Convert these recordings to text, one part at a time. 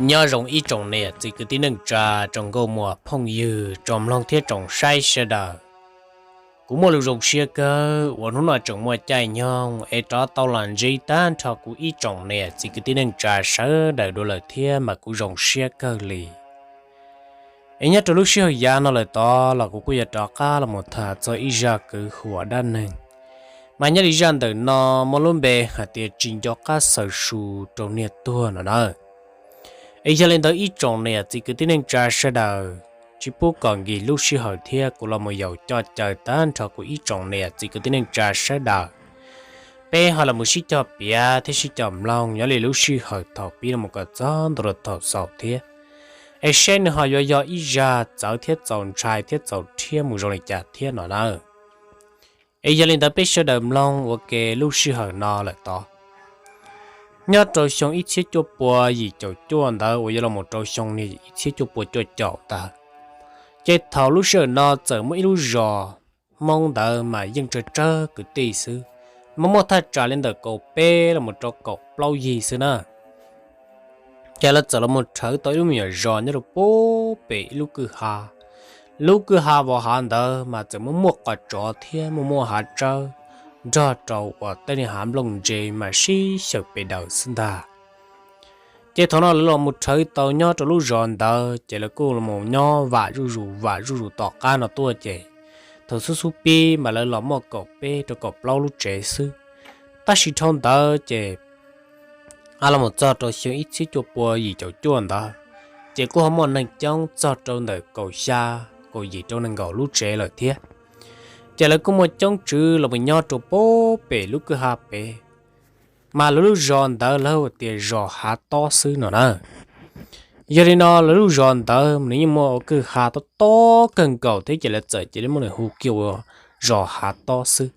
Nyob zoo ib tsoom niam txiv kwv tij neej tsa, tsoom nkauj muam phooj ywg, tsoom mloog thiab tsoom saib sawv daws. Kuv muaj lus zoo siab kawg uas hnub no tseem muaj caij nyoog es rov tau los ntsib tag nrho kuv ib tsoom niam txiv kwv tij neej tsa sawv daws dua lawm thiab mas kuv zoo siab kawg li. Es nyob rau lub sij hawm yav no lawm tod los kuv kuj yuav rov qab los mus tham txog ib zaj kwv huam dab neeg, mas nyob li zaj ntawm no muaj lub npe hais tias tsis nco qab xaws su rau niag tuag no na. Es yog li ntawd ib tsoom niam txiv kwv tij neej tsa sawv daws, tsis pub kom nkig lub sij hawm thiab kuv los mus yaum coj caw tag nrho kuv ib tsoom niam txiv kwv tij neej tsa sawv daws, peb ho los mus sib cog piav thiab sib cog mloog nyob li lub sij hawm thaum pib los mus kom txog ntua rau thaum xaus thiab, es seb nws ho yuav yog ib zaj txawv thiab txaus ntshai thiab txaus rhiab mus zoo li cas thiab no na. Es yog li ntawd peb sawv daws mloog ua ke lub sij hawm no lawm tod. Nyob rau xyoo ib txhiab cuaj pua yim caum cuaj ntawd uas yuav los mus rau xyoo niag ib txhiab cuaj pua cuaj caum ntawd, ces thaum lub sij hawm no txawm muaj ib lub zos Hmoob ntawd mas yeej tsawg tsawg kwv tij xwb, mas muaj thaj tsam li ntawm kaum peb los mus rau kaum plaub yig xwb na. Ces lawv txawm los mus rhawv tau ib lub me nyuam zos nyob rau pem ib lub kwj ha. Lub kwj ha vos hav ntawd mas txawm muaj muaj qos tsov thiab muaj muaj hav tsawb nrog rau uas tej niag hav nplooj ntse mas sib xyaw pes daws xwb ntag. Ces thaum no lawv los mus rhawv tau nyob rau lub zos ntawd ces lawv kuj los nyob vam zuj zus vam zuj zus tom qab no tuaj ces thaum xub xub pib mas lawv los muaj kaum peb rau kaum plaub lub tsev xwb. Tab sis dhau ntawd ces a los mus txog rau xyoo ib txhiab cuaj pua yim caum cuaj ntawd, ces kuj ho muaj neeg coob txog rau ntawm kaum xya, kaum yim rau nees nkaum lub tsev lawm thiab. Ces lawv kuj muaj coob tswv los mus nyob rau pem lub kwj ha pem, mas lawv lub zos ntawd lawv hu tias zos Hav Tob xwb no na. Yog li no lawv lub zos ntawd nws yeej muaj ua kwj ha tob tob kawg nkaus thiab ces lawv txawm cia li muab nws hu kiag ua zos Hav Tob xwb.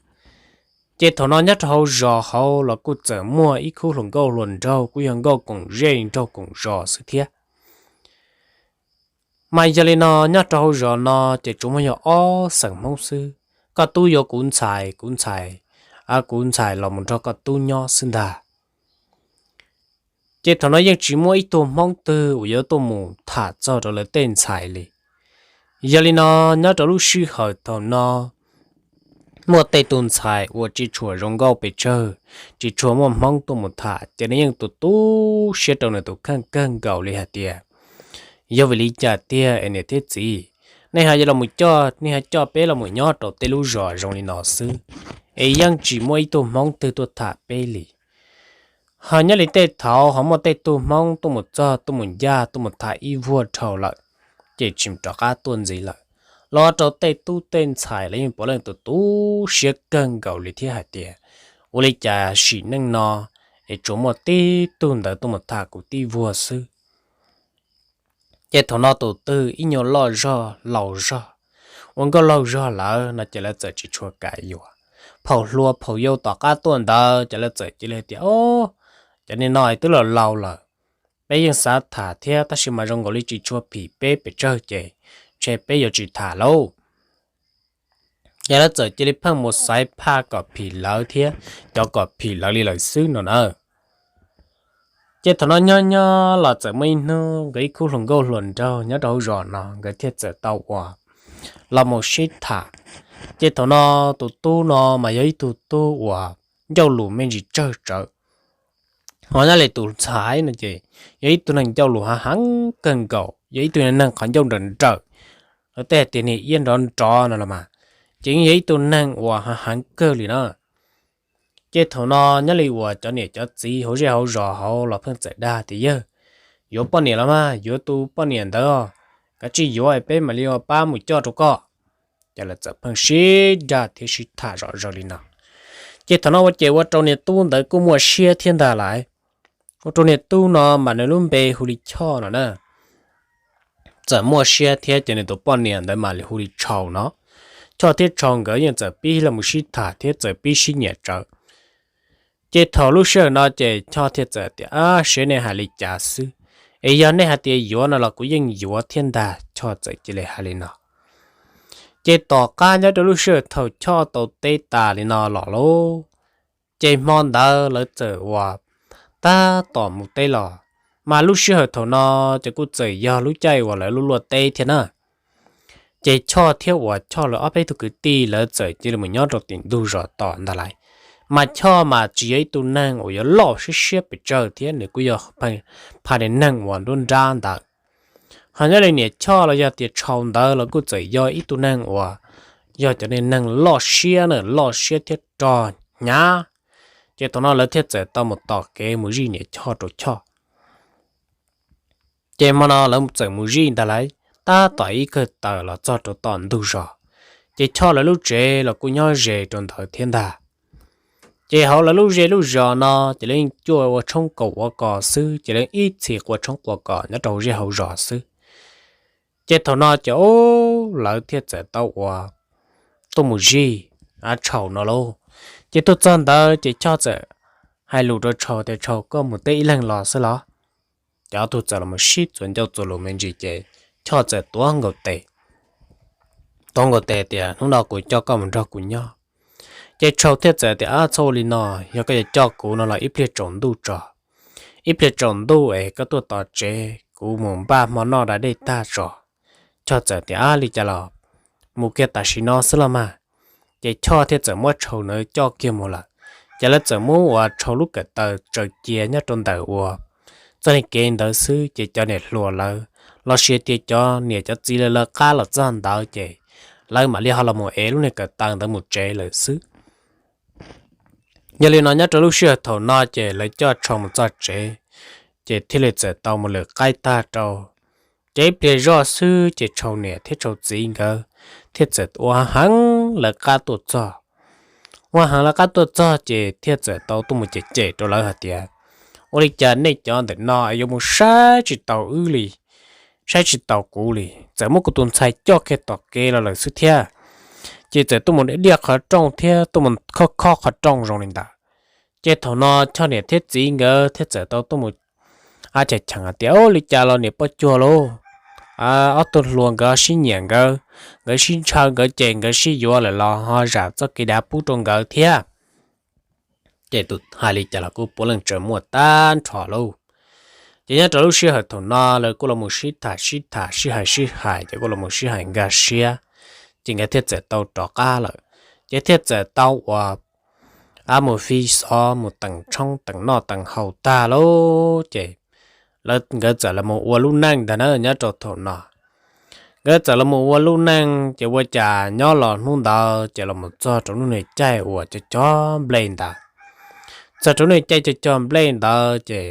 Ces thaum no nyob rau hauv zos hauv los kuj txawm muaj ib khub hluas nkauj hluas nraug kuj yog nkauj koom zej nraug koom zos xwb thiab. Mas yog li no nyob rau hauv zos no ces tsuas muaj yog ob xeem Hmoob xwb, koj tub yuav kuv ntxhais, kuv ntxhais, kuv ntxhais los mus nrog koj tub nyob xwb ntag. Ces thaum no yeej tsis muaj ib tug Hmoob twg uas yuav tuaj mus tham txog rau lawv tej ntxhais li. Yog li no nyob rau lub sij hawm thaum no muaj tej tug ntxhais uas tsis tshua zoo nkauj pes tsawg, tsis tshua muaj Hmoob tuaj mus tham ces nws yeej tu tu siab rau nws tus kheej kawg nkaus li hais tias, yog vim li cas tiag es niam thiab txiv, nej ho yuav los mus coj, nej ho coj peb los mus nyob rau tej lub zos zoo li no xwb, es yeej tsis muaj ib tug Hmoob twg tuaj tham peb li. Ho nyob li tej thaud ho muaj tej tug Hmoob tuaj mus txog tuaj mus ncaj tuaj mus tham ib vuag dhau lawm, ces tsis rov qab tuaj ntxiv lawm. Los rau tej tub tej ntxhais los yeej puav leej tu tu siab kawg nkaus li thiab hais tias, ua li cas sim neej no es tsuas muaj tib tug ntawd tuaj mus tham kuv tib vuag xwb. Ces thaum no tus twg ib nyuag loj zog laus zog, ua nkauj laug zog lawm no ces lawv txawm tsis tshua kam yuav. Phaum hluas phaum yau tom qab tuaj ntawd ces lawv txawm cia li tias, o, cov niag no twb los laus lawm, peb yeej xav tham thiab tab sis mas zoo nkaus li tsis tshua phim peb pes tsawg ces ntshe peb yuav tsis tham lauj. Ces lawv txawm cia li pheej mus xaiv phaj kom phim lawv thiab cov kom phim lawv li lawm xwb no na. Ces thaum no nyob nyob los txawm muaj ib hnub nkawd ib khub hluas nkauj hluas nraug nyob rau hauv zos no nkawd thiaj txawm tau uas los mus sib tham. Ces thaum no tus tub no mas yog ib tug tub uas ncauj lus me ntsis tsawg tsawv, ho nyob li tus ntxhais no ces yog ib tug neeg ncauj lus hav heev kawg nkaus, yog ib tug neeg qhov ncauj nrawm nrawm, lawv tej hais tias niag iab nrov nrov no los mas, ces yeej yog ib tug neeg uas hav heev kawg li na. Ces thaum no nyob li uas cov niam cov txiv hauv zej hauv zos hauv los pheej txawm dag tias, yawg, yuav poj niam los mas, yuav tus poj niam ntawd, kav tsij yuav es peb mam li ua pab mus coj rau koj. Ces lawv txawm pheej sib dag thiab sib tham zom zaws li no. Ces thaum no ua ces ua rau niag tub ntawd kuj muaj siab thiab ntag lauj. Ua rau niag tub no mas nws lub npe hu li Choj no na. Txawm muaj siab thiab ces nws tus poj niam ntawd mam li hu li Tshau no. Choj thiab Tshau nkawd yeej txawm pib los mus sib tham thiab txawm pib sib nyiam tsawv. Ces thaum lub sij hawm no ces Choj thiaj txawm tias, ab, seb nej hais li cas xwb, es yog nej hais tias yuav no los kuv yeej yuav thiab ntag, Choj txawm cia li hais li no. Ces tom qab nyob rau lub sij hawm thaum Choj tau teb tas li no los lauj, ces hmo ntawd lawv txawm uas tab tom mus teb los, Mas lub sij hawm thaum no ces kuj txawm yog lub caij uas lawv luaj luaj teb thiab na. Ces Choj thiab uas Choj lawv ob peb tug kwv tij lawv txawm cia li mus nyob rau tim ntug zos tom ntag lauj. Mas Choj mas tsis yog ib tug neeg uas yuav loj siab siab pes tsawg thiab nws kuj yog pha niag neeg uas nruab nrab ntawd. Ho nyob li niam Choj los yog tias Tshau ntawd los kuj txawm yog ib tug neeg uas yog cov niag neeg loj siab na, loj siab thiab rog hnyav. Ces thaum no lawv thiaj txawm tau mus tom kev mus zij niam Choj rau Choj. Ces hmo no lawv txawm mus zij ntag lauj, tab tom ib kawg tawm los txog rau tom ntug zos, ces Choj lawv lub tsev los kuj nyob ze rau ntawd thiab ntag. Ces hauv lawv lub zej lub zos no ces lawv yeej cuaj ua tshoob kaum ua kos xwb, ces lawv ib txhis qua tshoob qua kos nyob rau hauv zej hauv zos xwb. Ces thaum no ces lawv thiaj txawm tau uas tuaj mus zij Tshau no lauj. Ces tuaj txog ntawd ces Choj txawm hais lus rau Tshau tias, Tshau, koj mus teb ib leeg los xwb los? Ces ob tug txawm los sib txuas ncauj txuas lus me ntsis ces Choj txawm tuav nkaus tes, tuav nkaus tes tias, Hnub no kuv coj koj mus nrog kuv nyob. Ces Tshau thiaj txawm tias, Ab, txhob ua li no, yog koj yuav coj kuv no los ib pliag tsaus ntuj tso, ib pliag tsaus ntuj es koj tuaj tos tsev, kuv mus npaj hmo noj da dej tag tso. Choj txawm tias, Ab, li cas los mus kiag tam sim no xwb los mas. Ces Choj thiaj txawm muab Tshau ntawd coj kiag mus lawm. Ces lawv txawm muab uas Tshau lub kawm taw tsaws cia nyob rau ntawm uas txoj niag kev ntawd xwb, ces cov niam hluas lawv los sis tias cov niam cov txiv lawv lawv qab los txog ntawd ces lawv mam li ho los mus ev lub niag kawm taw ntawd mus tsev lawm xwb. Yog li no nyob rau lub sij hawm thaum no ces lawv coj Tshau mus txog tsev, ces thiaj li txawm tau mus lawm qaib tag rau. Ces ib pliag zoj xwb ces Tshau niam thiab Tshau txiv nkawd thiaj txawm ua heev lawv qab tuaj txog. Ua heev lawv qab tuaj txog ces thiaj txawm tau tuaj mus cem cem rau lawv hais tias, Ua li cas nej cov ntawm no yuav mus saib tsis taus wb li, saib tsis taus kuv li, txawm muab kuv tus ntxhais coj kiag tom kev los lawm xwb thiab. Ces txawm tuaj mus diaj qhov rooj thiab tuaj mus khob khob qhov rooj zoo li ntawd. Ces thaum no Choj niam thiab txiv nkawd thiaj txawm tau tuaj mus a cheem cheem hais tias, Ua li cas los niam poj cuag lauj, ob tug hluas nkawd sib nyiam nkawd, nkawd sib ntshaw nkawd ces nkawd sib yuav lawm los ho zam txoj kev dav pub rau nkawd thiab. Ces tus hais li cas los kuj puav leej tseem muaj tag nrho lauj. Ces nyob rau lub sij hawm thaum no lawv kuj los mus sib tham sib tham sib hais sib hais ces kuj los mus sib hais nkag siab, ces nkawd thiaj txawm tau rov qab lawm. Ces thiaj txawm tau uas a mus fi xov mus teem tshoob teem noj teem haus tag lauj ces lawv nkawd txawm los mus ua lub neej ntag na. Nyob rau thaum no nkawd txawm los mus ua lub neej ces ua cas nyob los hnub ntawd ces los mus txog rau lub niag caij uas cog cog nplej ntawd. Txog rau lub niag caij cog cog nplej ntawd ces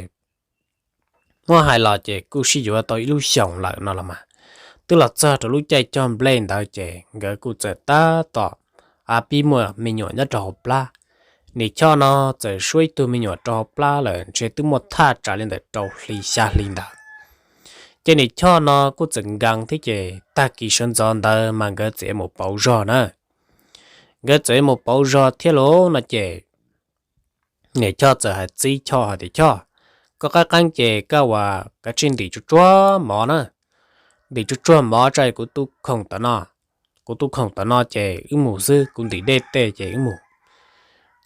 muab hais los ces kuj sib yuav tau ib lub xyoos lawm no los mas. Twb los txog rau lub caij cog nplej ntawd ces nkawd kuj txawm tab tom a pib muaj me nyuam nyob rau hauv plab. Niam Choj no txawm suab ib tug me nyuam rau hauv plab lawm ntshe twb muaj thaj tsam li ntawm rau hli xya hli ntawd. Ces niam Choj no kuj txawm nkees thiab ces tag kis sawv ntxov ntawd mas nkawd txawm yuav mus pauv zog na. Nkawd txawm yuav mus pauv zog thiab lauj no ces niam Choj txawm hais txib Choj hais tias, Choj, koj qab qeeb ces koj ua kav tsij ntim tsuag tsuag mov na, ntim tsuag tsuag mov tso kuv tu khoom tom no, kuv tu khoom tom no ces wb mus xwb, kuv ntim dej tej ces wb mus.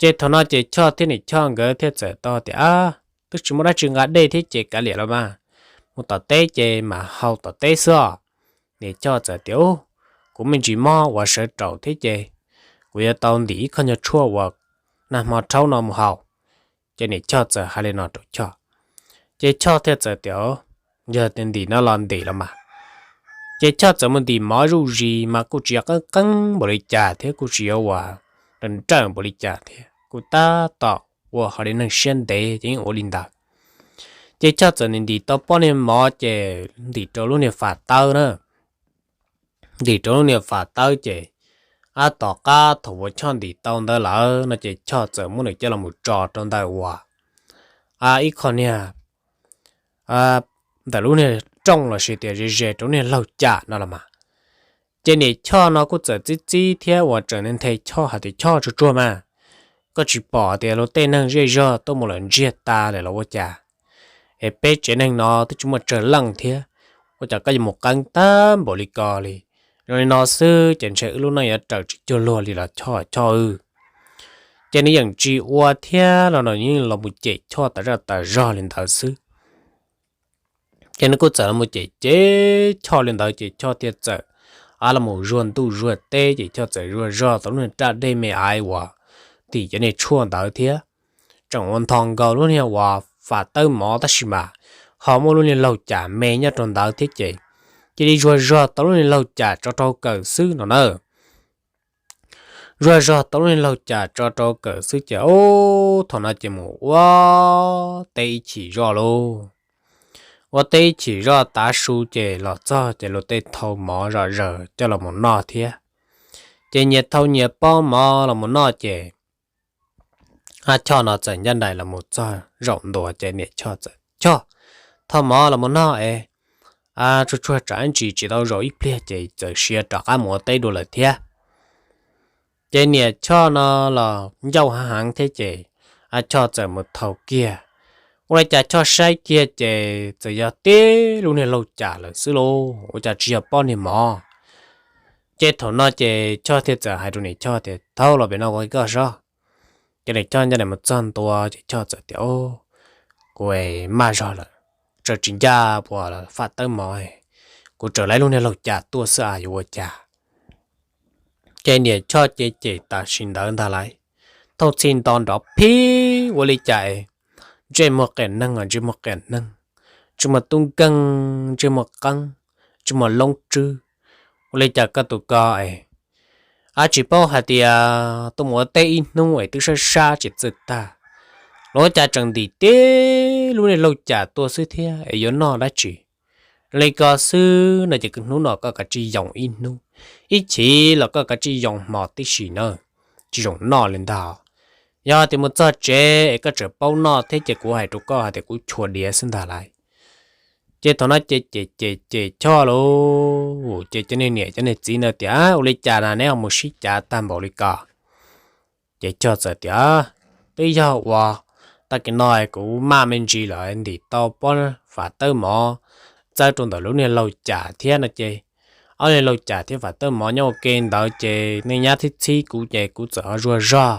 Ces thaum no ces Choj thiab niam Choj nkawd thiaj txawm tau tias, Ab, twb tsis muaj dab tsi nqa dej thiab ces kav liam los mas, mus tom teb ces mam haus tom teb xwb os. Niam Choj txawm tias, Ub, kuv me ntsis mob uas sawv raum thiab ces kuv yuav tau ntim ib qho nyuag tshuaj uas nag hmo rhaub no mus haus. Ces niam Choj txawm hais li no rau Choj, ces Choj thiaj txawm tias, Yog tias ntim no los ntim los mas. Ces Choj txawm mus ntim mov zuj zus mas kuj tsis yog qeeb qeeb npaum li cas thiab kuj tsis yog uas nrawm nrawm npaum li cas thiab, kuj tab tom ua hauv li neeg siab ntev ces yeej ua li ntawd. Ces Choj txawm ntim ntim tau pob niag mov ces ntim rau lub niag fam tawb na, ntim rau lub niag fam tawb ces, ab, tom qab thaum uas Choj ntim tau ntawd lawm no ces Choj txawm muab nws coj los mus tso rau ntawm uas, ab, ib qho niag, ab, ntawm lub niag rooj los sis tias ze ze rau lub niag laug cam no los mas. Ces niam Choj no kuj txawm txib txib thiab uas tseem nthe nthe Choj hais tias, Choj, tsuag tsuag mas, koj tsis pom tias luag tej neeg zej zog tuaj mus lawm ntsiag tas lawm los ua cas? Es peb tsev neeg no twb tsis muaj tsawg leej thiab, ua cas koj yuav mus qeeb tag npaum li ko li? Zoo li no xwb ces ntshe wb lub neej yuav raws tsis cuag luag li los Choj, Choj aw. Ces nws yeej tsis ua thiab los nws yeej los mus cem Choj tas zaj tas zog li ntawd xwb. Ces nws kuj txawm los cem cem Choj li ntawd ces Choj thiaj txawm a los zuag ntuj zuag teb ces Choj txawm zuag zog tau lub niag raj dej me aiv uas tim cov niag tshuaj ntawd thiab. Tseem ua ntho nkaus lub niag uas fam tawb mov tab sis mas ho muaj lub niag laug cam me nyob rau ntawd thiab ces cia li zuag zog tau lub niag laug cam tso rau kawm xwb no na. Zuag zog tau lub niag laug cam tso rau kawm xwb ces ub thaum no ces mus ua teb ib chim zoj lauj. Ua teb ib chim zoj tav su ces los txog ces luag tej thau mov zom zaws coj los mus noj thiab. Ces nyias thau nyias pob mov los mus noj ces Choj no txawm ncaj nraim los mus txog zaum ntua ces niam Choj txawm, Choj, thau mov los mus noj es tsuag tsuag tsam ib ntsis tsis tau zaum ib pliag ces txawm siav rov qab mus ua teb dua lawm thiab. Ces niam Choj no los ncauj hav heev thiab ces Choj txawm mus thau kiag. Ua li cas Choj saib kiag ces txawm yog tib lub niag laug cam lawm xwb lauj, ua cas tsis yog pob niag mov. Ces thaum no ces Choj thiaj txawm hais rau niam Choj tias, Thauj los pem no ua koj sob. Ces niam Choj ncaj nraim mus txog ntua ces Choj txawm tias, Kuv maj zog lawm, tseem tsis ncaj puas fam tawb mov, kuv tseem laib lub niag laug cam tuaj xwb as yuav ua cas. Ces niam Choj ces cem tam sim ntawd ntag lauj, thooj txhij nto nrov phib ua li cas es ntsej muag qias neeg, ntsej muag qias neeg, ntsej muag tub nkeeg, ntsej muag qeeb, ntsej muag loob tswb. Ua li cas koj tus ko es a tsis paub hais tias tuaj mus ua teb ib hnub es twb sab sab tsis txawj tag, los ua cas tseem ntim tib lub niag laug cam tuaj xwb thiab es yuav noj dab tsi? Li ko xwb no ces hnub no koj kav tsij yoo ib hnub, ib chim los koj kav tsij yoo hmo tib si na, tsis zoo noj li ntag. Yog tias mus txog tsev es koj tseem paub noj thiab ces kuv hais rau koj hais tias kuv chua diav xwb ntag lauj. Ces thaum no ces cem cem cem Choj lauj, ces cov niag niam cov niag txiv ntawd tias, Ua li cas na neb ho mus sib cav tag npaum li ko? Ces Choj txawm tias, Twb yog ua tag kis no kuv maj me ntsis lawm ntim tau pob fam tawb mov txawb rau ntawm lub niag laug cam thiab no ces ob niag laug cam thiab fam tawb mov nyob ua ke ntawd ces nej nyab txhib txhib kuv ces kuv txawm ho zuag zog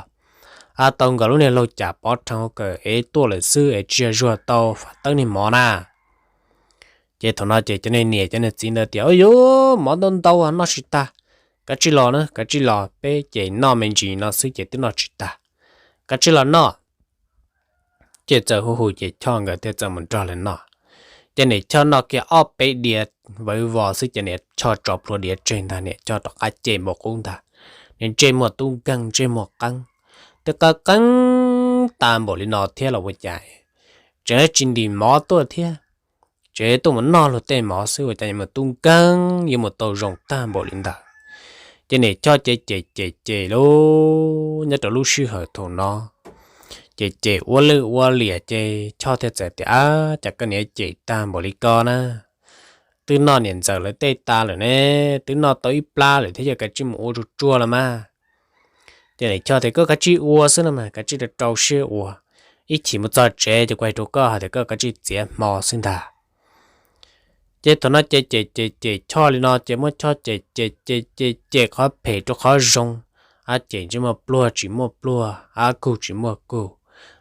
a tau nkawd lub niag laug cam pov rhees hauv kawm ev tuaj lawm xwb es tsis yog zuag tau fam tawb niag mov na. Ces thaum no ces cov niag niam cov niag txiv ntawd tias, Ub yuv, mov ntau ntau noj tsis tag, kav tsij los na, kav tsij los, peb ces noj me ntsis no xwb ces twb noj tsis tag, kav tsij los noj. Ces txawm hu hu ces Choj nkawd thiaj txawm mus nrog lawv noj. Ces niam Choj noj kiag ob peb diav vawv vos xwb ces niam Choj tso plhuav diav tseg ntag, niam Choj rov qab cem npaum qub ntag. Niag ntsej muag tub nkeeg ntsej muag qeeb, twb qeeb qeeb tas npaum li no thiab los ua cas tseem tsis ntim mov tuaj thiab, tseem tuaj mus noj luag tej mov xwb ua cas yuav mus tub nkeeg yuav mus tau zoo tag npaum li ntawd. Ces niam Choj ces cem cem cem lauj, nyob rau lub sij hawm thaum no ces cem ua lwj ua liam ces Choj thiaj txawm tias, Ab, cas koj niam cem tag npaum li ko na? Twb noj niam ntxawm lawv tej tas lawm ne, twb noj tau ib plab lawm thiab yog kav tsij mus ua tsuag tsuag los mas. Ces niam Choj tias, Koj kav tsij ua xwb no mas, kav tsij rau rau siab ua, ib chim mus txog tsev ces kuv hais rau koj hais tias koj kav tsij txiav hmo xwb ntag. Ces thaum no ces cem cem cem Choj li no ces muab Choj cem cem cem cem cem qhov phem rau qhov zoo, ab cem ntsej muag pluag tsis muaj pluag, ab kug tsis muaj kug,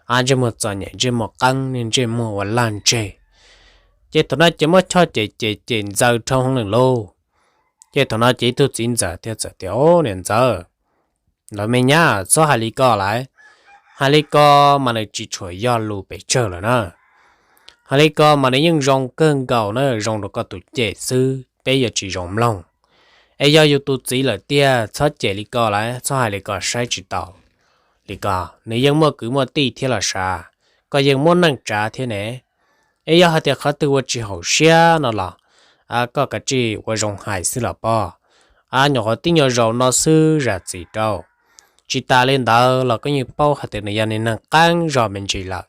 ab ntsej muag txom nyem ntsej muag qeeb niag ntsej muag ua laj ntseg. Ces thaum no ces muab Choj cem cem cem ntxaws dhau hlo lawm lauj. Ces thaum no ces ib tug txiv ntxawm thiaj txawm tias, Au niam ntxawm, lawv me nyab txhob hais li ko lauj, hais li ko mas nws tsis tshua yog lus pes tsawg lawm na. Hais li ko mas nws yeej zoo kawg nkaus na, zoo rau koj tus cem xwb, peb yuav tsis zoo mloog. Es yog yus tus txiv lawm tiag, txhob cem li ko lauj, txhob hais li ko saib tsis taus li ko. Nws yeej muaj kwv muaj tij thiab los sav, koj yeej muaj neej tsav thiab ne. Es yog hais tias qhov twg ua tsis haum siab no los koj kav tsij ua zoo hais xwb los pob. Ab nyuam qhuav tib nyuag zaus no xwb zam txim rau. Tsis tas li ntawd los koj yeej paub hais tias nws yog niag neeg qeeb zog me ntsis lawm.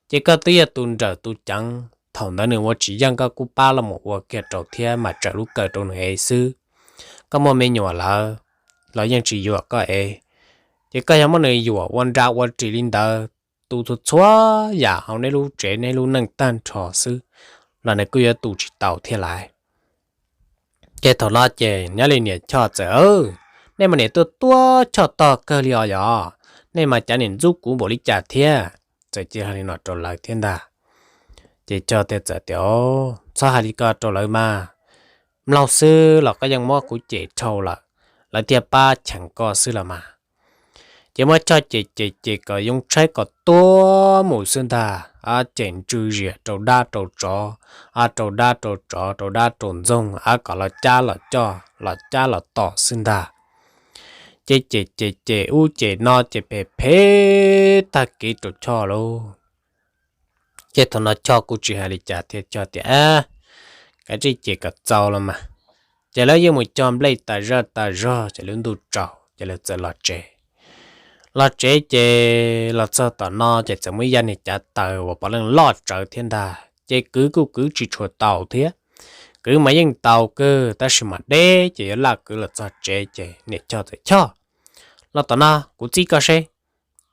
Ces koj twb yog tus nrawm tus ceev, thaum ntawd nws ua tsis yeej koj kuj pab los mus ua kiag rau thiab mas tsawm lub kawm rau nws ev xwb. Koj muaj me nyuam lawm los yeej tsis yuam koj ev. Ces koj yog muab nws yuam ua nra ua ris li ntawd, tu txhua txhua yam hauv neb lub tsev neb lub neej tag nrho xwb los nws kuj yuav tu tsis tau thiab lauj. Ces thaum no ces nyob li niam Choj txawm, Nej mas niam tuaj tuaj Choj tog kawg li os yog, nej mas cav niam ntxub kuv npaum li cas thiab. Txawm cia li no rau lawv thiab ntag. Ces Choj thiaj txawm tias, Txhob hais li ko rau lawv mas, mloog xwb los koj yeej muab kuv cem dhau lawm, lawv thiaj pab cheem koj xwb los mas. Ces muab Choj cem cem cem kom yoo tshaib kom tuag mus xwb ntag, cem ntswj ziam rau dab rau tsov, rau dab rau tsov, rau dab rau ntxoog, kom los cab los coj, los cab los tom xwb ntag. Ces cem cem cem ub cem no ces phem phem tag kev rau Choj lauj. Ces thaum no Choj kuj tsis hais li cas thiab, Choj tias, Kav tsij cem kom txaus los mas. Ces lawv yeej mus cog nplej tas zaj tas zog ces lub ntuj tsaus ces lawv txawm los tsev. Los tsev ces los txog tom no ces txawm muaj ib yam niag cav taws uas puav leej loj tsawv thiab ntag, ces kwv kuj kwv tsis tshua tau thiab. Kwv mas yeej tau kawg tab sis mas deb ces yuav laj kwv los txog tsev ces niam Choj txawm, Choj, los tom no kuv txib koj seb.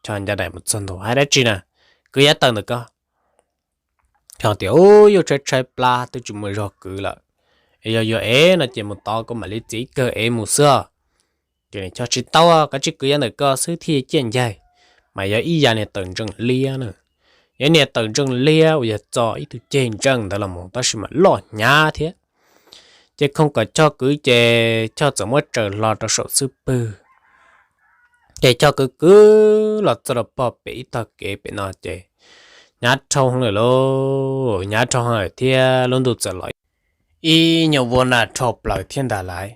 Choj nca daim mus txog ntua, Hais dab tsi na? Kwv yav taws ntawm ko. Choj tias, Ub, yuav tshaib tshaib plab twb tsis muaj zog kwv lawm, es yog yuav ev no ces mus tod kuv mam li txiv kawg ev mus xwb. Ces niam Choj, Tsis tau, kav tsij kwv yav ntawm ko xwb thiaj ciaj ncaig, mas yog ib yam niag taws ntseej liab na. Yog niag taws ntseej liab uas yog txo ib tug ceg ntseej ntawd los mus tab sis mas loj hnyav thiab. Ces khoo kom Choj kwv ces Choj txawm muab tsaws hlo rau saum xub pwg. Ces Choj kwv kwv los txog rau pog pem ib tog kev pem no ces hnyav dhau lawm lauj, hnyav dhau lawm thiab lub ntuj txawm los ib nyuag vuag nag dhau plaws thiab ntag lauj.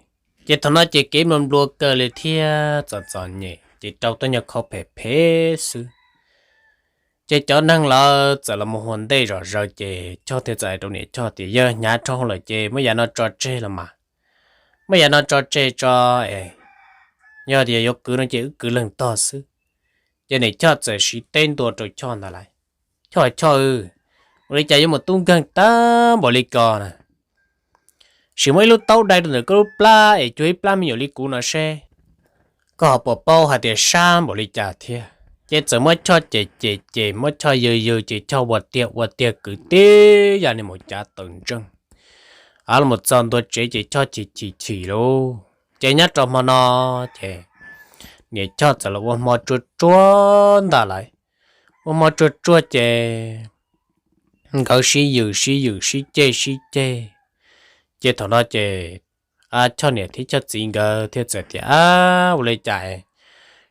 Ces thaum no ces kev nplua nplua kawg li thiab txom txom nyem ces rau tuaj nyuag khau phem phem xwb. Ces cov neeg lawv txawm los mus ua ntej zom zaws ces Choj thiaj txawm hais rau niam Choj tias, Yog hnyav dhau lawm ces muab yav no tso tseg los mas. Muab yav no tso tseg tso es yog tias yuav kwv no ces wb kwv leeg tog xwb. Ces niam Choj txawm siv teb ntua rau Choj ntag lauj, Choj, Choj, ua li cas yuav mus tub nkeeg tag npaum li ko na? Sim muab ib lub taub dai rau ntawm koj lub plab es cuag ib plab me nyuam li kuv no seb, koj ho puas paub hais tias sab npaum li cas thiab. Ces txawm muab Choj cem cem cem, muab Choj yws yws ces Choj ua tiag ua tiag kwv tib yam niag mus cav taws ntseej. Los mus txog ntua tsev ces Choj chim chim chim lauj. Ces nyob rau hmo no ces niam Choj txawm los ua hmo tsuag tsuag ntag lauj. Ua hmo tsuag tsuag ces nkawd sib yws sib yws sib ceg sib ceg. Ces thaum no ces Choj niam thiab Choj txiv nkawd thiaj txawm tias, Ua li cas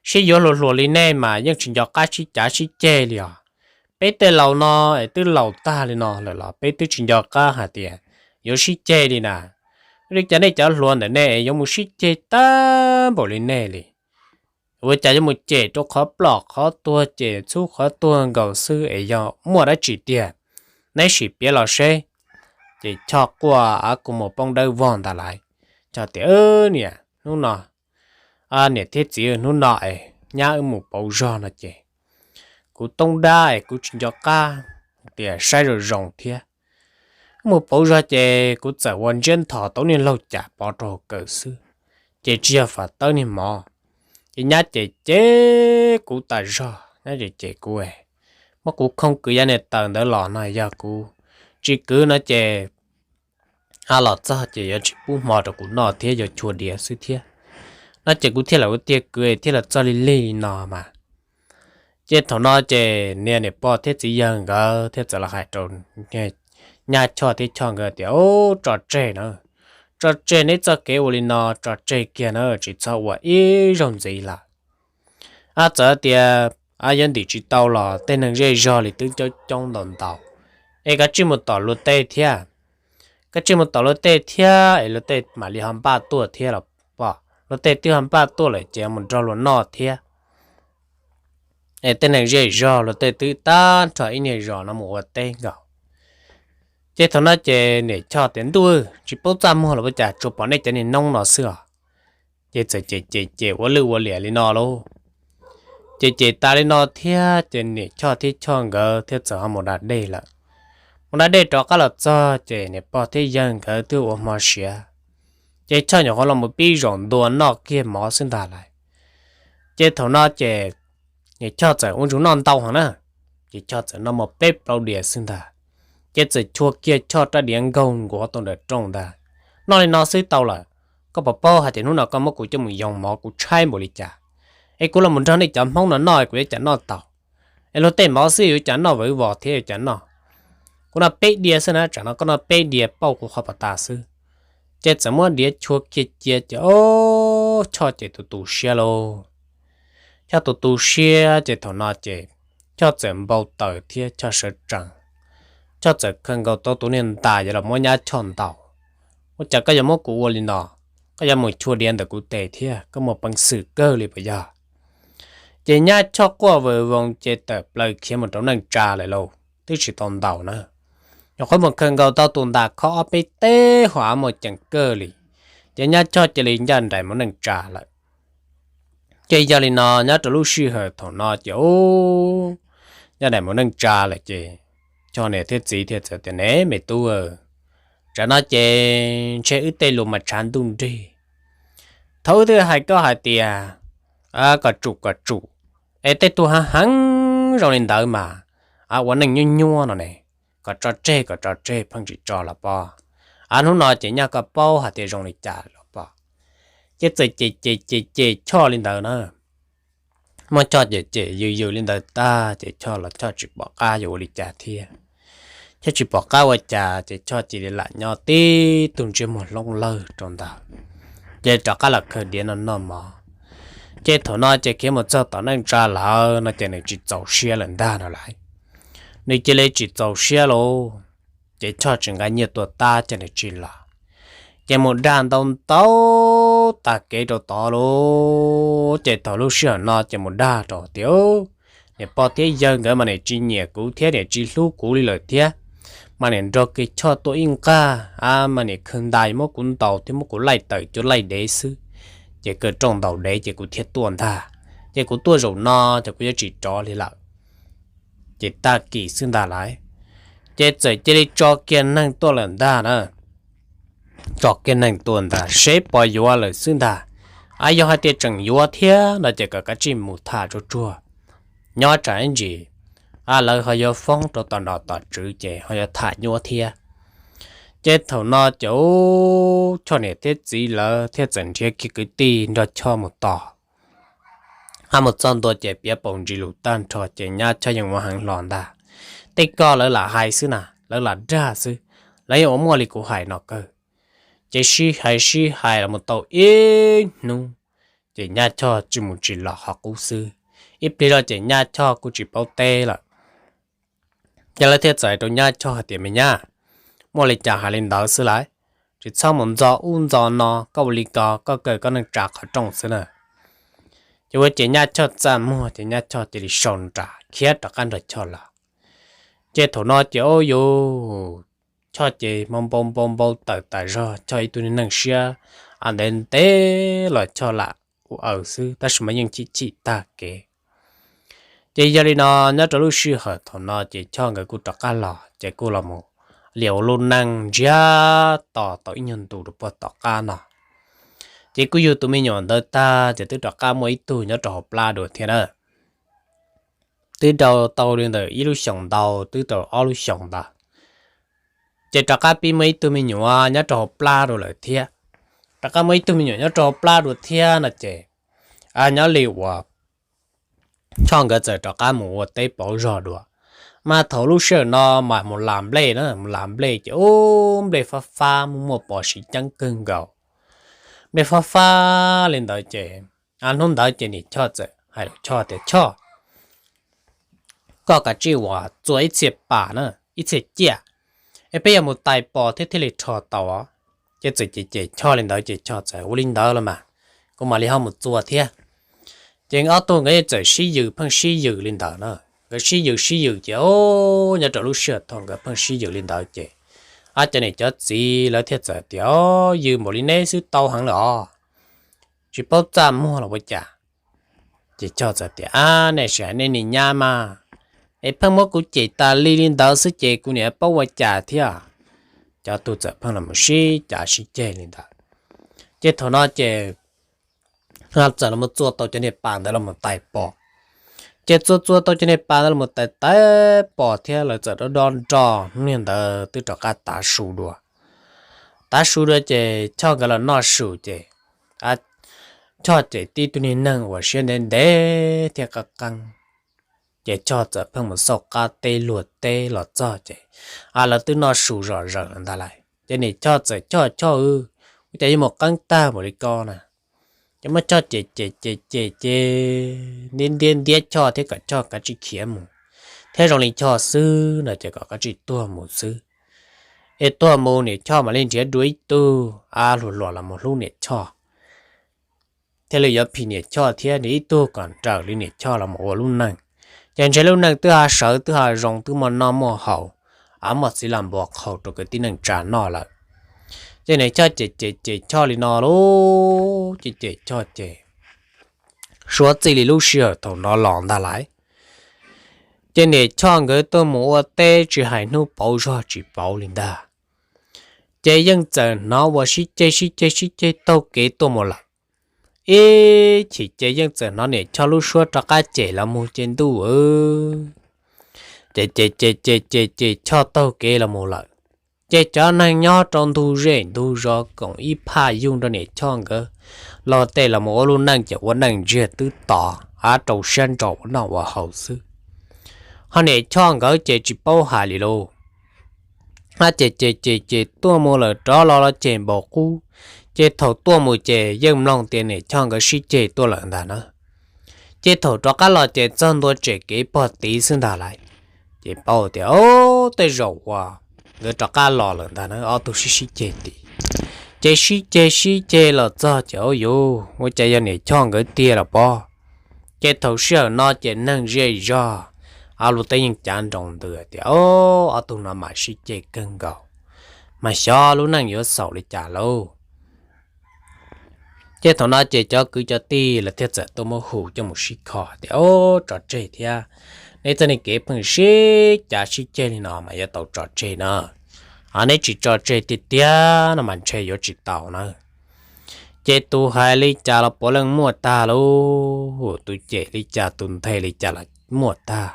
sib yuav hluas hluas li nej mas yeej tsis nco qab sib cav sib ceg li os? Peb tej laus no es twb laus tag li no lawm los peb twb tsis nco qab hais tias yuav sib ceg li na. Ua li cas nej cov hluas ntawm nej yuav mus sib ceg tag npaum li nej li? Ua cas yuav mus cem rau qhov plom qhov tuag, cem txhub qhov tuag nkaus xwb es yog muaj dab tsi tiag? Neb sim piav los seb. Ces Choj quaj kuv mus poob dawb vog ntag lauj. Choj tias, Niam, hnub no, niam thiab txiv, hnub no es nyab wb mus pauv zog no ces kuv toob dab es kuv tsis nco qab tias saib zoo zoo thiab. Wb mus pauv zog ces kuv txawm ua ntsiab nthos tau niag laug cas pov rau hauv kawm xwb, ces tsis yog fam tawb niag mov. Ces nyab ces cem kuv tas zog, nyab ces cem kuv, muab kuv khoo kwv yav niag taws ntawd los no yog kuv tsis kwv no ces a los txog ces yuav tsis pub hmo rau kuv noj thiab yuav chua diav xwb thiab. No ces kuv thiaj lam ua tiag kwv thiaj los txog li lig li no mas. Ces thaum no ces niag niam pog thiab txiv yawg nkawd thiaj txawm los hais rau nyab Choj thiab Choj nkawd tias, Tso tseg na, tso tseg neb txoj kev ua li no, tso tseg kiag na, tsis txhob ua ib zaug ntxiv lawm. A txawm tias yuav ntim tsis tau los tej neeg zej zog li twb coob coob ntau ntau, es koj tsij mus tom luag tej thiab. Koj tsij mus tom luag tej thiab es luag tej mam li ho npaj tuaj thiab los pom luag tej twb ho npaj tuaj lawm ces mus nrog luag noj thiab. Es tej neeg zej zog luag tej twb tag nrho ib niag zos no mus ua teb nkaus. Ces thaum no ces niam Choj tias, Ntuj, tsis paub txaj muag los ua cas tsuas pom nej cov niag noob no xwb os. Ces txawm cem cem cem ua lwj ua liam li no lauj. Ces cem tas li no thiab ces niam Choj thiab Choj nkawd thiaj txawm ho mus da dej lawm. Mus da dej rov qab los txog ces niam pog thiab yawg nkawd twb ua hmo siav. Ces Choj nyuam qhuav los mus pib zaum ntua noj kiag mov xwb ntag lauj. Ces thaum no ces niam Choj txawm ua ntsuj noj ntau heev na, ces Choj txawm noj muaj peb plaub diav xwb ntag. Ces txawm chua kiag Choj rab diav nkaug nkuav tau ntawm rooj ntag. Noj li no xwb tau lawm, koj puas paub hais tias hnub no koj muab kuv coj mus yoo mov kuv tshaib npaum li cas? Es kuv los mus nrog nej cov Hmoob no noj kuv yuav cas noj tau? Es luag tej mov xwb yuav cas noj vawv vos thiab yuav cas noj? Kuv noj peb diav xwb na, tsam no koj noj peb diav pauj kuv qhov pas tas xwb. Ces txawm muab diav chua kiag cia ces ob Choj ces tus tu siab lauj. Choj tus tu siab ces thaum no ces Choj txawm npau taws thiab Choj sawv tsees. Choj txawm khaws nkaus tau tus niag ntas yuav los muab nyab Choj ntaus. Ua cas koj yuav muab kuv ua li no? Koj yuav mus chua diav ntawm kuv tes thiab, koj muaj peev xwm kawg li puas yog? Ces nyab Choj quaj vawv voos ces tawm plaws khiav mus rau neej tsa lawm lauj, twb tsis tau ntaus na. Nyuam qhuav mus khaws nkaus tau tus ntas khob ob peb teg hos muaj ceem kawg li, ces nyab Choj cia li ncaj nraim mus neej tsa lawm. Ces yog li no nyob rau lub sij hawm thaum no ces ub, ncaj nraim mus neej tsa lawm ces Choj niam thiab txiv thiaj txawm tias, Ne me tub, tsam no ces ntshe wb tej lus mas tshav ntuj nrig. Thaum wb twb hais koj hais tias kom tsum kom tsum, es tej tug heev heev zoo li ntawd mas ua neej nyuaj nyuaj no ne, kom tso tseg kom tso tseg pheej tsis tso los pob. Hnub no ces nyaj koj paub hais tias zoo li cas los pob. Ces txawm cem cem cem cem Choj li ntawd na. Muab Choj cem cem yws yws li ntawd tag ces Choj los Choj tsis pom qab yuav ua li cas thiab. Choj tsis pom qab ua cas ces Choj cia li lam nyob tib tug ntsiab muag hloob lawg rau ntawd, ces rov qab los khaws diav no noj mov. Ces thaum no ces khiav mus txog tom neej tsa lawm no ces nws tsis txaus siab lawm ntag no lauj. Nws cia li tsis txaus siab lauj, ces Choj tsis nqa nyiaj tuaj tab ces nws tsis los, ces mus dag ntau ntau tag kev rau tod lauj. Ces thaum lub sij hawm no ces mus dag rau tias, Niam pog thiab yawg nkawd mas niam tsis nyiam kuv thiab niam tsis hlub kuv li lawm thiab, mas niam nrog kiag Choj tuaj ib nqag, mas niam khwv ntais muab kuv ntaus thiab muab kuv laij tawm cuag laij dev xwb. Ces kawg rooj ntaus dev ces kuv thiaj tuaj ntag. Ces kuv tuaj zaum no ces kuv yuav tsis rov li lawm. Ces tag kis xwb ntag lauj, ces txawm cia li tso kiag neeg tuaj lawm ntag na. Tso kiag neeg tuaj ntag seb puas yuav lawm xwb ntag. Yog hais tias tseem yuav thiab no ces kom kav tsij mus tham tsuag tsuag, nyob tsam ib ntsis lawv ho yuav foob rau tom nom tom tswv ces ho yuav tham nyuaj thiab. Ces thaum no ces ub Choj niam thiab txiv lawv thiaj txawm nrhiav kiag kwv tij nrog Choj mus tos. Hab mus txog ntua ces piav paus ntsis lus tag nrho ces nyab Choj yeej ua heev hlo ntag. Tej ko lawv lam hais xwb na, lawv lam dag xwb, lawv yeej ua muaj li kuv hais no kawg. Ces sib hais sib hais los mus tau ib hnub, ces nyab Choj tsis mus tsis los qhov qub xwb. Ib pliag zog ces nyab Choj kuj tsis paub teb lawm. Ces lawv thiaj txawm hais rau nyab Choj hais tias, Me nyab, muaj li cas hais li ntawd xwb lauj, tsis txhob mus ntxo ub ntxo no, koj ua li ko koj kawg koj neej tsa qhov rooj xwb na. Ces ua ces nyab Choj txaj muag ces nyab Choj cia li sau nra khiav rov qab nrog Choj los. Ces thaum no ces ub yuv, Choj ces npau npau npau npau tawm tas zog, Choj ib tug niag neeg siab ntev ntev los Choj lam ua aws xwb tab sis mas yeej chim chim tag kev. Ces yog li no nyob rau lub sij hawm thaum no ces Choj nkawd kuj rov qab los ces kuj los mus liam ua lub neej ntsiag to tau ib nyuag ntu rau puag tom qab no. Ces kuj yug tus me nyuam ntawd tag ces twb rov qab muaj ib tug nyob rau hauv plab dua thiab na. Twb rau tau li ntawm ib lub xyoos ntau twb rau ob lub xyoos ntawd, ces rov qab pib muaj ib tug me nyuam nyob rau hauv plab dua lawm thiab. Rov qab muaj ib tug me nyuam nyob rau hauv plab dua thiab no ces nyob li uas Choj nkawd txawm rov qab mus ua teb pauv zog dua. Mas thaum lub sij hawm no mas mus las nplej na, mus las nplej ces ub nplej fab fab muaj muaj pos siv ceeb kawg nkaus. Nplej fab fab li ntawd ces hnub ntawd ces niam Choj txawm hais rau Choj tias, Choj, koj kav tsij uas txua ib txhia pas na, ib txhia ciaj, es peb yuav mus tais pos thiab thiaj li rho tau. Ces txawm cem cem Choj li ntawd ces Choj txawm, Ua li ntawd los mas kuv mam li ho mus txua thiab. Ces ob tug nkawd yeej txawm sib yws pheej sib yws li ntawd na. Nkawd sib yws sib yws ces nyob rau lub sij hawm thaum nkawd pheej sib yws li ntawd ces cov niam cov txiv lawv thiaj txawm tias, Yws npaum li neb xwb tau heev lawm os, tsis paub txaj muag los ua cas? Ces Choj txawm tias, Ab, nej sim hais nej niag nyab mas, es pheej muab kuv cem tas li li ntawd xwb ces kuv niam paub ua cas thiab. Cov tug txawm pheej los sib cav sib ceg li ntawd. Ces thaum no ces txawm los txua tau cov niag pas ntawd los tais pos. Ces txua txua tau cov niag pas ntawd los tais tais pos thiab lawv txawm dob dob nroj, hnub niag ntawd twb rov qab tav su dua. Tav su dua ces Choj nkawd los noj su ces Choj ces tib tug niag neeg uas siab ntev ntev thiab qeeb qeeb. Ces Choj txawm pheej mus xauj qab teb luag teb los txog ces, a, lawv twb noj su zom zaws lawm ntag lauj. Ces niam Choj txawm, Choj, Choj, ua cas yuav mus qeeb tag npaum li ko na? Ces muab Choj cem cem cem cem ces ntiab ntiab ntiab Choj thiab kom Choj kav tsij khiav mus, thiab zoo li Choj xwb no ces kom kav tsij tuag mus xwb. Es tuag mus niam Choj mam li nrhiav dua ib tug, a, hluas hluas los mus hlub niam Choj, thiaj li yuav phim niam Choj thiab nrhiav ib tug kom raws li niam Choj los mus ua lub neej. Ces ntshe lub neej twb ho sawv twb ho zoo twb muaj noj muaj haus, a, muaj txiv los npua qhau rau kwv tij neej tsa noj lawm. Ces niam Choj cem cem cem Choj li no lauj, ces cem Choj ces suav txij li lub sij hawm thaum no los ntag lauj. Ces niam Choj nkawd tuaj mus ua teb tsis hais hnub pauv zog tsis pauv li ntag, ces yeej txawm hnov uas sib ceg sib ceg sib ceg taug kev tuaj mus lawm. Ib chim ces yeej txawm hnov niam Choj lub suab rov qab cem los mus ces ntuj, ces ces ces ces ces ces Choj taug kev los mus lawm. Ces cov neeg nyob rau ntug zej ntug zos koom ib phaj yug nrog niam Choj nkawd los tej los mus ua lub neej ces ua neej ntsiag twb to, a, rau siab ntso ua noj ua haus xwb. Ho niam Choj nkawd ces tsis paub hais li lauj. Ces ces ces ces tuaj mus lawm rov los los ces npaum qub, ces thaum tuaj mus ces yeej mloog tias niam Choj nkawd sib ceg tuaj lawm ntag na. Ces thaum rov qab los ces txog ntua tsem kev pog tid xwb ntag lauj. Ces paub tias, o, tej zaum uas nkawd rov qab los lawm ntag na, ob tug sib sib ceg tid. Ces sib ceg sib ceg los txog ces, o, yuv, ua cas yog niam Choj nkawd tiag los pob. Ces thaum sij hawm no ces neeg zej zog, a, luag tej yeej cav nroo ntws tias, o, ob tug no mas sib ceg kawg nkaus, mas xyov lub neej yuav xaus li cas lauj. Ces thaum no ces cov kwv cov tij lawv thiaj txawm tuaj muab hu coj mus sib kho tias, o, tso tseg thiab, neb txoj niag kev pheej sib cav sib ceg li no mas yuav tau tso tseg na. A, neb tsis tso tseg tiag tiag no mas ntshe yuav tsis tau na. Ces tus hais li cas los puav leej muaj tag lauj, tus cem li cas tus nthe li cas los muaj tag.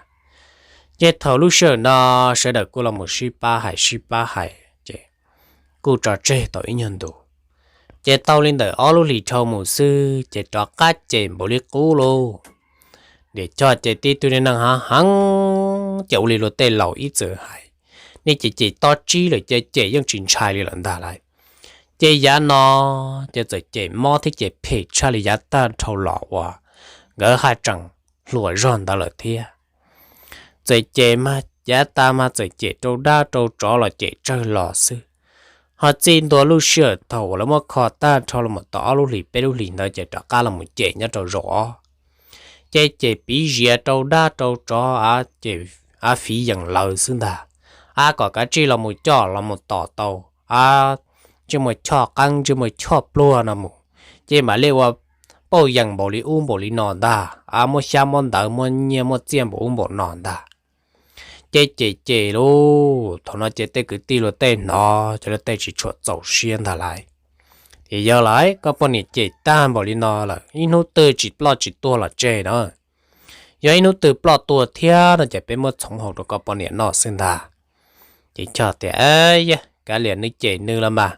Ces thaum lub sij hawm no sawv daws kuj los mus sib pab hais sib pab hais ces kuj tso tseg tau ib nyuag ntus. Ces tau li ntawm ob lub hlis dhau mus xwb ces rov qab cem npaum li qub lauj. Niam Choj ces tib tug niag neeg hav heev ces ua li luag tej laus ib txwm hais, nej cem cem tob tsib lawm ces cem yeej tsis ntshai li lawm ntag lauj. Ces yav no ces txawm cem mob thiab cem phem tshaj li yav tag dhau los uas nkawd haj tseem hluas zog ntawd lawm thiab. Txawm cem mas yav tas mas txawm cem rau dab rau tsov los cem tsawg los xwb. Ho txij ntua lub sij hawm thaum uas lawv muab kho tag dhau los mus tau ob lub hlis peb lub hlis ntawd ces rov qab los mus cem nyob rau zaum ob. Ces cem piv zias rau dab rau tsov, a, cem, a, fiv yeem lawv xwb ntag. A, kom kav tsij los mus coj los mus tom tau, a, ntsej muag choj qeeb ntsej muag choj pluag no mus, ces mam li ua pauj yeem npaum li ub npaum li no ntag, a, muab xyab muab ntawv muab nyiaj muab txiaj npaum ub npaum no ntag. Ces cem cem lauj, thaum no ces tej kwv tij luag tej hnov ces luag tej tsis tshua txaus siab ntag lauj. Ces yog lawm, koj poj niam cem tag npaum li no lawm, ib hnub twg tsis ploj tsis tuag los tseg na. Yog ib hnub twg ploj tuag thiab no ces peb muab txhoov haus rau koj poj niam noj xwb ntag. Ces Choj tias, yog kav liam nws cem nws los mas,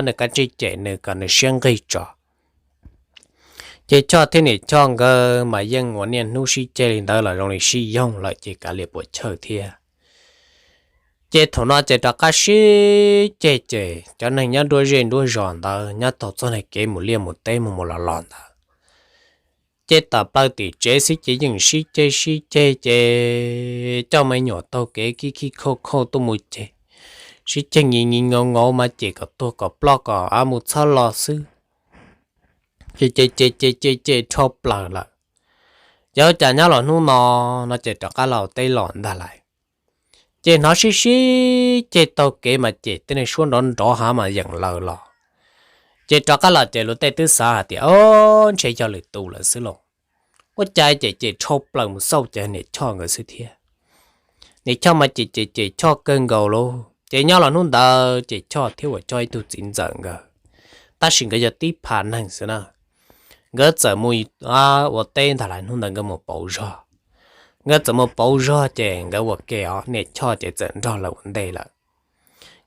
nws kav tsij cem nws kom nws siab nqig tso. Ces Choj thiab niam Choj nkawd mas yeej ua niaj hnub sib ceg li ntawd los zoo li sib yoog lawm ces kav liam puas chawj thiab. Ces thaum no ces rov qab sib ceg ces cov neeg nyob nruab zej nruab zos ntawd nyob tau txog nag kev mus liaj mus teb mus mus los los ntawd, ces tam plaws tim tsev xwb ces yeej sib ceg sib ceg ces coj me nyuam taug kev khib khib khauj khauj tuaj mus ces sib ceg nyi nyi ngauv ngauv mas cem kom tuag kom ploj kom av mus txhob los xwb. Ces ces ces ces ces ces dhau plaws lawm. Ces ua cas nyob los hnub no, no ces rov qab los teb los ntag lauj. Ces hnov sib sib ceg taug kev mas cem tej neeg suab nrov nrov hav mas yeem lawv los. Ces rov qab los ces luag tej twb xav hais tias, o, ntshe yog lwm tus lawm xwb lauj. Ua cas cem cem dhau plaws mus xauj ces niam Choj nkawd xwb thiab. Niam Choj mas cem cem cem Choj kawg nkaus lauj. Ces nyob los hnub ntawd ces Choj thiab uas Choj ib tug txiv ntxawm nkawd, tab sis nkawd yog tib phav neeg xwb na. Nkawd txawm mus ua teb ntag lauj, hnub ntawd nkawd mus pauv zog. Nkawd txawm mus pauv zog ces nkawd ua ke os, niam Choj ces txawm nrog lawv ua ntej lawm.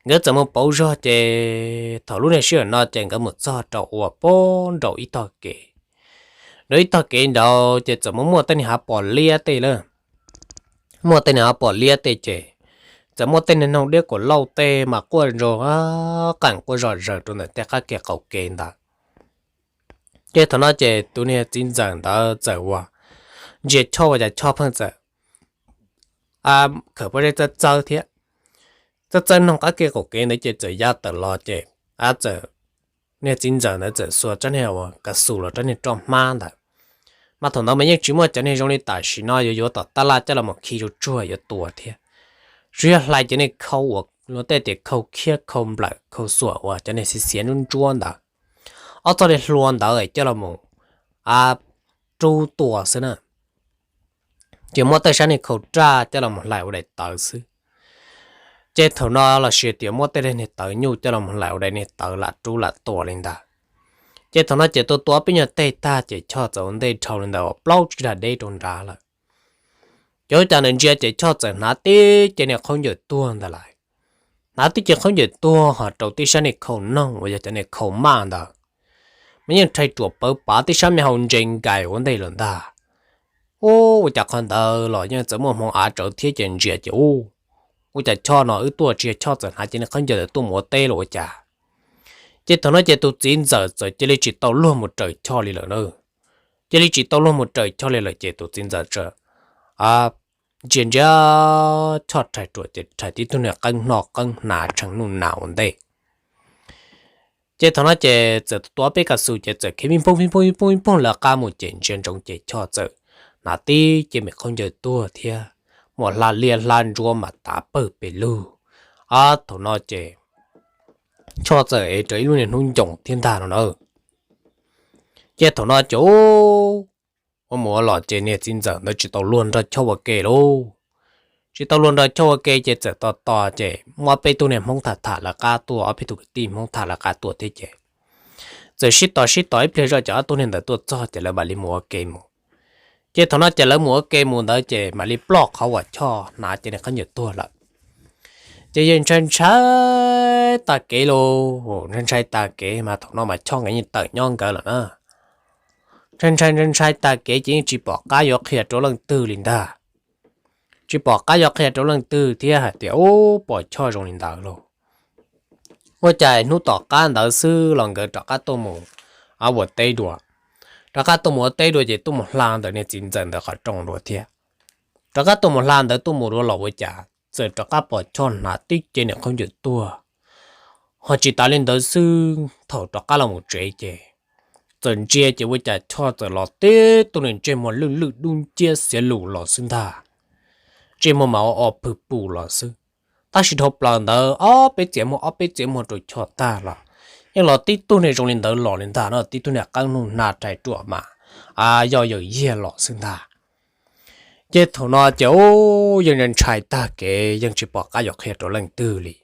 Nkawd txawm mus pauv zog ces thaum lub niag sij hawm no ces nkawd mus txog rau ua pem nraum ib tog kev. Nrov ib tog kev nraud ces txawm muaj muaj tej niag hav pos liab tej lawm. Muaj tej niag hav pos liab tej ces txawm muaj tej niag noog diab kuam lauj tej mas quaj nroo qees quaj zom zaws rau ntawm tej qab ke qaum kev ntawd. Ces thaum no ces tus niag txiv ntxawm ntawd txawm ua ntsia Choj ua cas Choj pheej txawm khawm pob zeb txawb txawb thiab, txawb txawb noog qab ke qaum kev ntawd ces txawm ya tawm los ces a txawm niag txiv ntxawm ntawd txawm xuas rab niag ua kav xus los rab niag roj hmab ntawd. Mas thaum ntawd mas yeej tsis muaj cov niag zoo li tam sim no yuav yuav tom tab laj coj los mus khi rau tsuag yuav tua thiab, tsuas yog hlais cov niag khau uas luag tej tias khau khiab khau nplawm khau xuam uas cov niag xiav xiav ntsuab ntsuab ntawd, ob txoj niag hlua ntawd coj los mus a rub tua xwb na. Ces muab tej sab niag khau raj coj los mus hlais ua daim tawv xwb. Ces thaum no los sis tias muab tej niag tawv nyuj coj los mus hlais ua daim niag tawv lam rub lam tua li ntawd. Ces thaum no ces tua tua peb nyuag teg tag ces Choj txawm ua ntej dhau li ntawd uas plaub tsib dag deb rau nrad lawm. Ces ua cas nws ntsia ces Choj txawm hnav tib ce niag khaub ncaws tuag ntawd lawm. Hnav tib ce khaub ncaws tuag ho rau tib sab niag khau noog uas yog cov niag khau maj ntawd, mas yeej rhais ruam pawv pav tib sab me hau ntse nkais ua ntej lawm ntag. Ua cas qhov ntawd los yeej txawm muaj hmoov av tsawv thiab ces ntsia ces ua cas Choj no wb tuaj tsis yog Choj txawm hnav ces niag khaub ncaws ntawd tuaj mus ua teb los ua cas. Ces thaum no ces tus txiv ntxawm txawm cia li tsis tau luag mus raws Choj li lawm na. Cia li tsis tau luag mus raws Choj li lawm ces tus txiv ntxawm txawm ntsia ntsia Choj rhais ruam ces rhais tib tug niag qeeb hno qeeb hnav tshee nuj nas ua ntej. Ces thaum no ces txawm tua peb kav xus ces txawm khiav vij poog vij poog vij poog vij poog lawv qab mus ces ntsia ntsoov ces Choj txawm hnav tib ce me khaub ncaws tuag thiab muaj hla liab hla ntsuab mas tav pawg pes lug. Ob thaum no ces Choj txawm ev rau ib lub niag hnub ncoos thiab ntag no na. Ces thaum no ces ua mus ua los ces niag txiv ntxawm ntawd tsis tau luag nrog Choj ua ke lauj. Tsis tau luag nrog Choj ua ke ces txawm tos tos ces muaj ob peb tug niag Hmoob tham tham lawv qab tuaj, ob peb tug kwv tij Hmoob tham lawv qab tuaj thiab ces txawm sib tos sib tos ib pliag zoj ces ob tug niag ntawd tuaj txog ces lawv mam li mus ua ke mus. Ces thaum no ces lawv mus ua ke mus ntawd ces mam li ploj qhov uas Choj hnav ces niag khaub ncaws tuag lawm. Ces yawg ntshai ntshai tag kev lauj, ntshai ntshai tag kev mas thaum no mas Choj nkawd yeej tawm nyob nkawd lawm na. Ntshai ntshai ntshai ntshai tag kev ces yeej tsis pom qab yuav qhia rau leej twg li ntag. Tsis pom qab yuav qhia rau leej twg thiab hais tias ub pom Choj zoo li ntawd lauj. Ua cas hnub tom qab ntawd xwb los nkawd rov qab tuaj mus ua teb dua. Rov qab tuaj mus ua teb dua ces tuaj mus hla ntawm niag txiv ntxawm ntawd qhov rooj dua thiab. Rov qab tuaj mus hla ntawd tuaj mus dua los ua cas txawm rov qab pom Choj hnav tib ce niag khaub ncaws tuag. Ho tsis tas li ntawd xwb, thaum rov qab los mus tsev ces txawm ntsia ces ua cas Choj txawm los tib tug niag ntsej muag lwj lwj dub nciab xiav lus los xwb ntag. Ntsej muag mas o o pwg pus los xwb. Tab sis dhau plaws ntawd ob peb txiav muag ob peb txiav muag rau Choj tag los yeej los tib tug niag zoo li ntawd los li ntag no, tib tug niag qeeb nuj nag rhais ruam mas yoj yawm yiag los xwb ntag. Ces thaum no ces ub yeej ntshai ntshai tag kev yeej tsis pom qab yuav qhia rau leej twg li.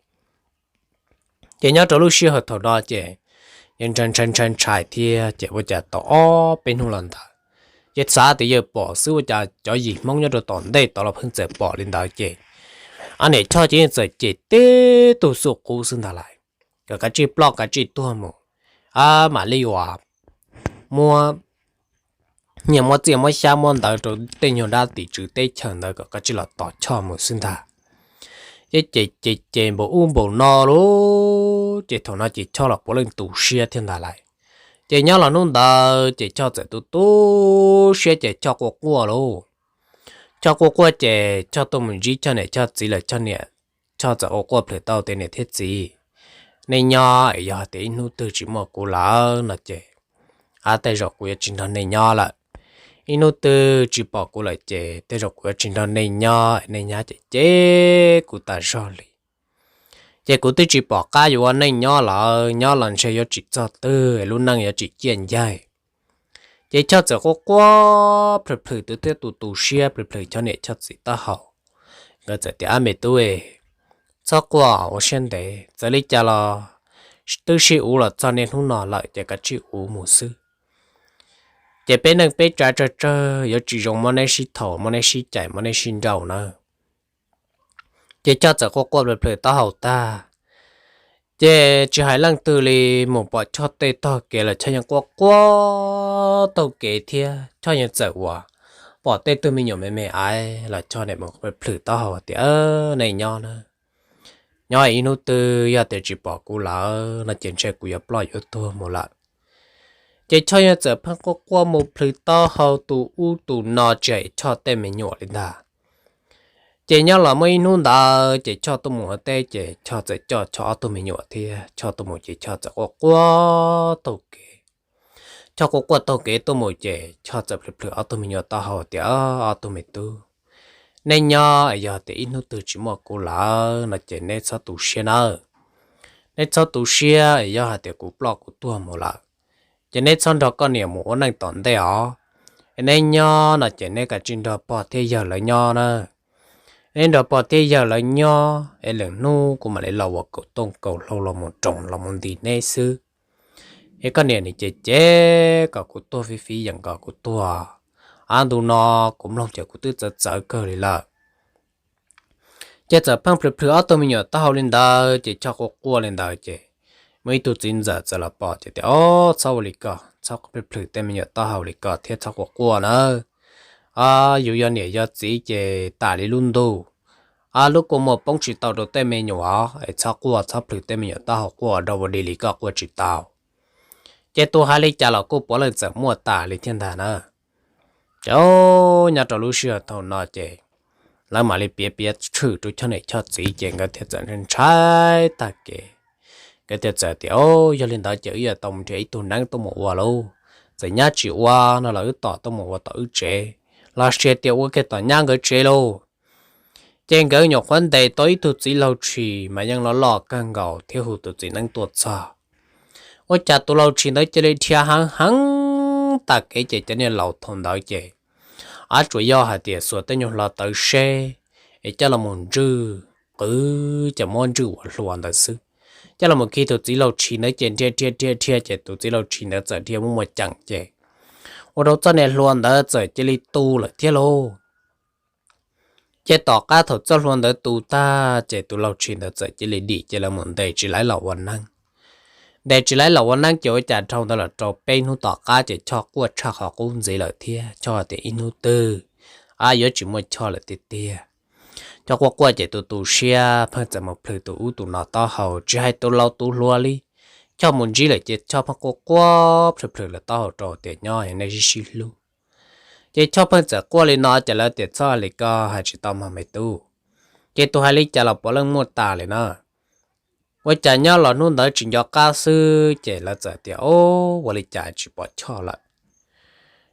Ces nyob rau lub sij hawm thaum no ces yeej ntshai ntshai ntshai ntshai thiab ces ua cas tau ob peb hnub los ntawd ces xav tias yawg pom xwb ua cas cov yim Hmoob nyob rau tom ntej tod los pheej txawm pom li ntawd ces a niam Choj ces yeej txawm cem tib tug xuj qub xwb ntag lais, kom kav tsij ploj kav tsij tuag mus, a mam li uas muab nyiaj muab txiaj muab xyab muab ntawv rau tej nyuag dab tim tswv teb chaws ntawd kom kav tsij los tos Choj mus xwb ntag. Ces ces ces ces npaum ub npaum no lauj, ces thaum no ces Choj los puav leej tu siab thiab ntag lais. Ces nyob los hnub ntawd ces Choj txawm tu tu siab ces Choj quaj quaj lauj. Choj quaj quaj ces Choj tuaj mus ntsib Choj niam Choj txiv lawm, Choj niam Choj txawm ua quaj plhws tau tias niam thiab txiv, nej nyob es yog hais tias ib hnub twg tsis muaj kuv lawm no ces a tej zaum kuv yuav tsis nrog nej nyob lawm. Ib hnub twg tsis pom kuv lawm ces tej zaum kuv yuav tsis nrog nej nyob, nej nyob ces cem kuv tas zog li. Ces kuv twb tsis pom qab yuav ua neej nyob lawm, nyob los ntshe yuav tsis txog twg, lub neej yuav tsis ciaj ncaig. Ces Choj txawm quaj quaj plhws plhws tu thiab tu tu siab plhws plhws Choj niam Choj txiv taub hau. Nkawd txawm tias, ab me tub, txhob quaj ua siab ntev, txawm li cas los twb sib uv los txog niaj hnub no lawm ces kav tsij uv mus xwb. Ces peb neej peb tsav tsawg tsawg yuav tsis zoo muab neb sib thaum muab neb sib cais muab neb sib nrauj nawb. Ces Choj txawm quaj quaj plhws plhws taub hau tag, Ces tsis hais leej twg li, mus pom Choj tej taug kev los Choj yeej quaj quaj taug kev thiab. Choj yeej txawm uas pom tej tug me nyuam me me ais los Choj niam mus plhws taub hau tias, Nej nyob na, nyob ib hnub twg yog tias tsis pom kuv lawm no ces ntshe kuv yuav ploj yuav tuag mus lawm. Ces Choj yeej txawm pheej quaj quaj mus plhws taub hau tus ub tus no tsis hais Choj tej me nyuam li ntag. Ces nyob los muaj ib hnub ntawd ces Choj tuaj mus ua teb ces Choj txawm coj Choj ob tug me nyuam thiab Choj tuaj mus ces Choj txawm quaj quaj taug kev. Choj quaj quaj taug kev tuaj mus ces Choj txawm plhws plhws ob tug me nyuam taub hau tias, Ob tug me tub, nej nyob es yog tias ib hnub twg tsis muaj kuv lawm no ces neb txhob tu siab nawb. Neb txhob tu siab es yog hais tias kuv ploj kuv tuag mus lawm, ces neb txhob nrog koj niam mus ua neej tom ntej os. Es neb nyob no ces neb kav tsij nrog pog thiab yawg lawv nyob na. Neb nrog pog thiab yawg lawv nyob es lwm hnub kuv mam li los ua kaum tooj kaum hlau los mus roos los mus nti neb xwb. Es koj niam nim ces ces kom kuv tuag fiv fiv yeem kom kuv tuag. Av ntu no kuv mloog ces kuv twb txawv txawv kawg li lawm. Ces txawm pheej plhws plhws ob tug me nyuam taub hau li ntawd ces Choj quaj quaj li ntawd ces muaj ib tug txiv ntxawm txawm los pom ces tias, Ob, txhob ua li ko, txhob plhws plhws tej me nyuam taub hau li ko thiab txhob quaj quaj nawb. Yus yog niam yog txiv ces tas li lub ntuj, lub kua muag poob tsis tau rau tej me nyuam os, es txhob quaj txhob plhws tej me nyuam taub hau, quaj ua dog ua dig li koj quaj tsis tau. Ces tus hais li cas los kuj puav leej txawm muaj tas li thiab ntag na. Ces nyob rau lub sij hawm thaum no ces lawv mam li piav piav tshwm rau Choj niam Choj txiv ces nkawd thiaj txawm ntshai tag kev. Nkawd thiaj txawm tias, Yog li ntawd ces wb yuav tau mus nrhiav ib tug neeb tuaj mus ua lauj. Txawm nyab tsis ua no los wb tom tuaj mus ua tom wb tsev, los sis tias ua kiag tom nyab nkawd tsev lauj. Ces nkawd nyuam qhuav ntes tau ib tug txiv laug tshis mas yeej loj loj kawg nkaus thiab hu tus txiv neeb tuaj txog. Ua cas tus laug tshis ntawd cia li dhia heev heev tas kev ces cov niag laus thaum ntawd ces av tsuas yog hais tias xuas tej nyuag hlo tawv seb es coj los mus ntswj, qwv cov muab ntswj ua hlua ntawd xwb. Coj los mus khi tus txiv laug tshis ntawd ces dhia dhia dhia dhia ces tus txiv laug tshis ntawd txawm dhia muaj muaj ceem ces ua rau txoj niag hlua ntawd txawm cia li tu lawm thiab lauj. Ces tom qab thaum txoj hlua ntawd tu tag ces tus laug tshis ntawd txawm cia li dim ces lawv mus ntes tsis laiv los ua neeb. Ntes tsis laiv los ua neeb ces ua cas dhau ntawd los rau peb hnub tom qab ces Choj quaj tshaj qhov qub ntxiv lawm thiab. Choj tias ib hnub twg yuav tsis muaj Choj lawm tiag tiag. Choj quaj quaj ces tus tu siab pheej txawm mus plhws tus ub tus no taub hau, tsis hais tus laus tus hluas li. Choj mus ntsib lawm ces Choj pheej quaj quaj plhws plhws lawv taub hau rau tias nyob nej sib sib hlub. Ces Choj pheej txawm quaj li no ces lawv tias txhob hais li ko, hais tsis tau mog me tub. Ces tus hais li cas los puav leej muaj tas li na. Ua cas nyob los hnub ntawd tsis nco qab xwb ces lawv txawm tias, Ua li cas tsis pom Choj lawm?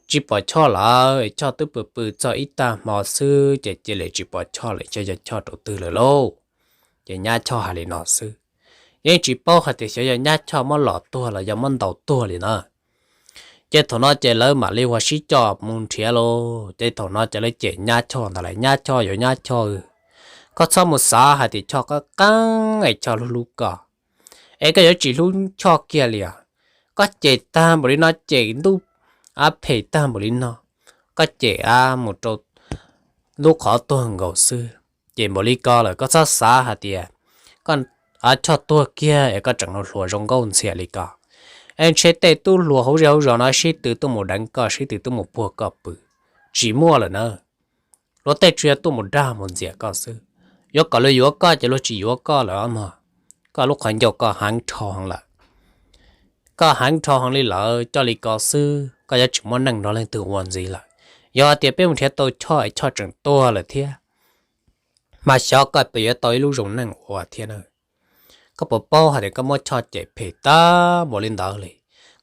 Tsis pom Choj lawm, Choj twb pw pw txog ib tag hmo xwb ces cia li tsis pom Choj lawm, xyov yog Choj rau twg lawm lauj. Ces nyab Choj hais li no xwb, yeej tsis paub hais tias xyov yog nyab Choj muab los tuag los yog muab ntaus tuag li na. Ces thaum no ces lawv mam li ua sib coj mus nrhiav lauj. Ces thaum no ces lawv cem nyab Choj ntag lauj, Nyab Choj, yuav nyab Choj, koj txhob mus xav hais tias Choj qab qeeb es Choj hlub hlub koj, es koj yuav tsis hlub Choj kiag li os. Koj cem tag npaum li no, cem ntuj, av phem tag npaum li no, koj cem av mus rau lub qhov tuag nkaus xwb. Cem npaum li ko lawm koj txhob xav hais tias koj, av Choj tuag kiag es koj tseem ua hluas zoo nkauj ntxhias li ko. Es ntshe tej tub hluas hauv zej hauv zos no sib tw tuaj mus deev koj, sib tw tuaj mus puag koj pw, tsis muaj lawm na. Luag tej tsuas yog tuaj mus dag mus ntxias koj xwb. Yuav kom luag yuav koj ces luag tsis yuav koj lawm mog. Koj lub qhov ncauj koj heev dhau heev lawm. Koj heev dhau heev li lawm, coj li ko xwb koj yuav tsis muaj neej nrog leej twg ua ntxiv lawm. Yog tias peb mus nrhiav tau Choj es Choj tseem tuag lawm thiab, mas xyov koj puas yuav tau ib lub zoo neej ua thiab na. Koj puas paub hais tias koj muab Choj cem phem tag npaum li ntawd li?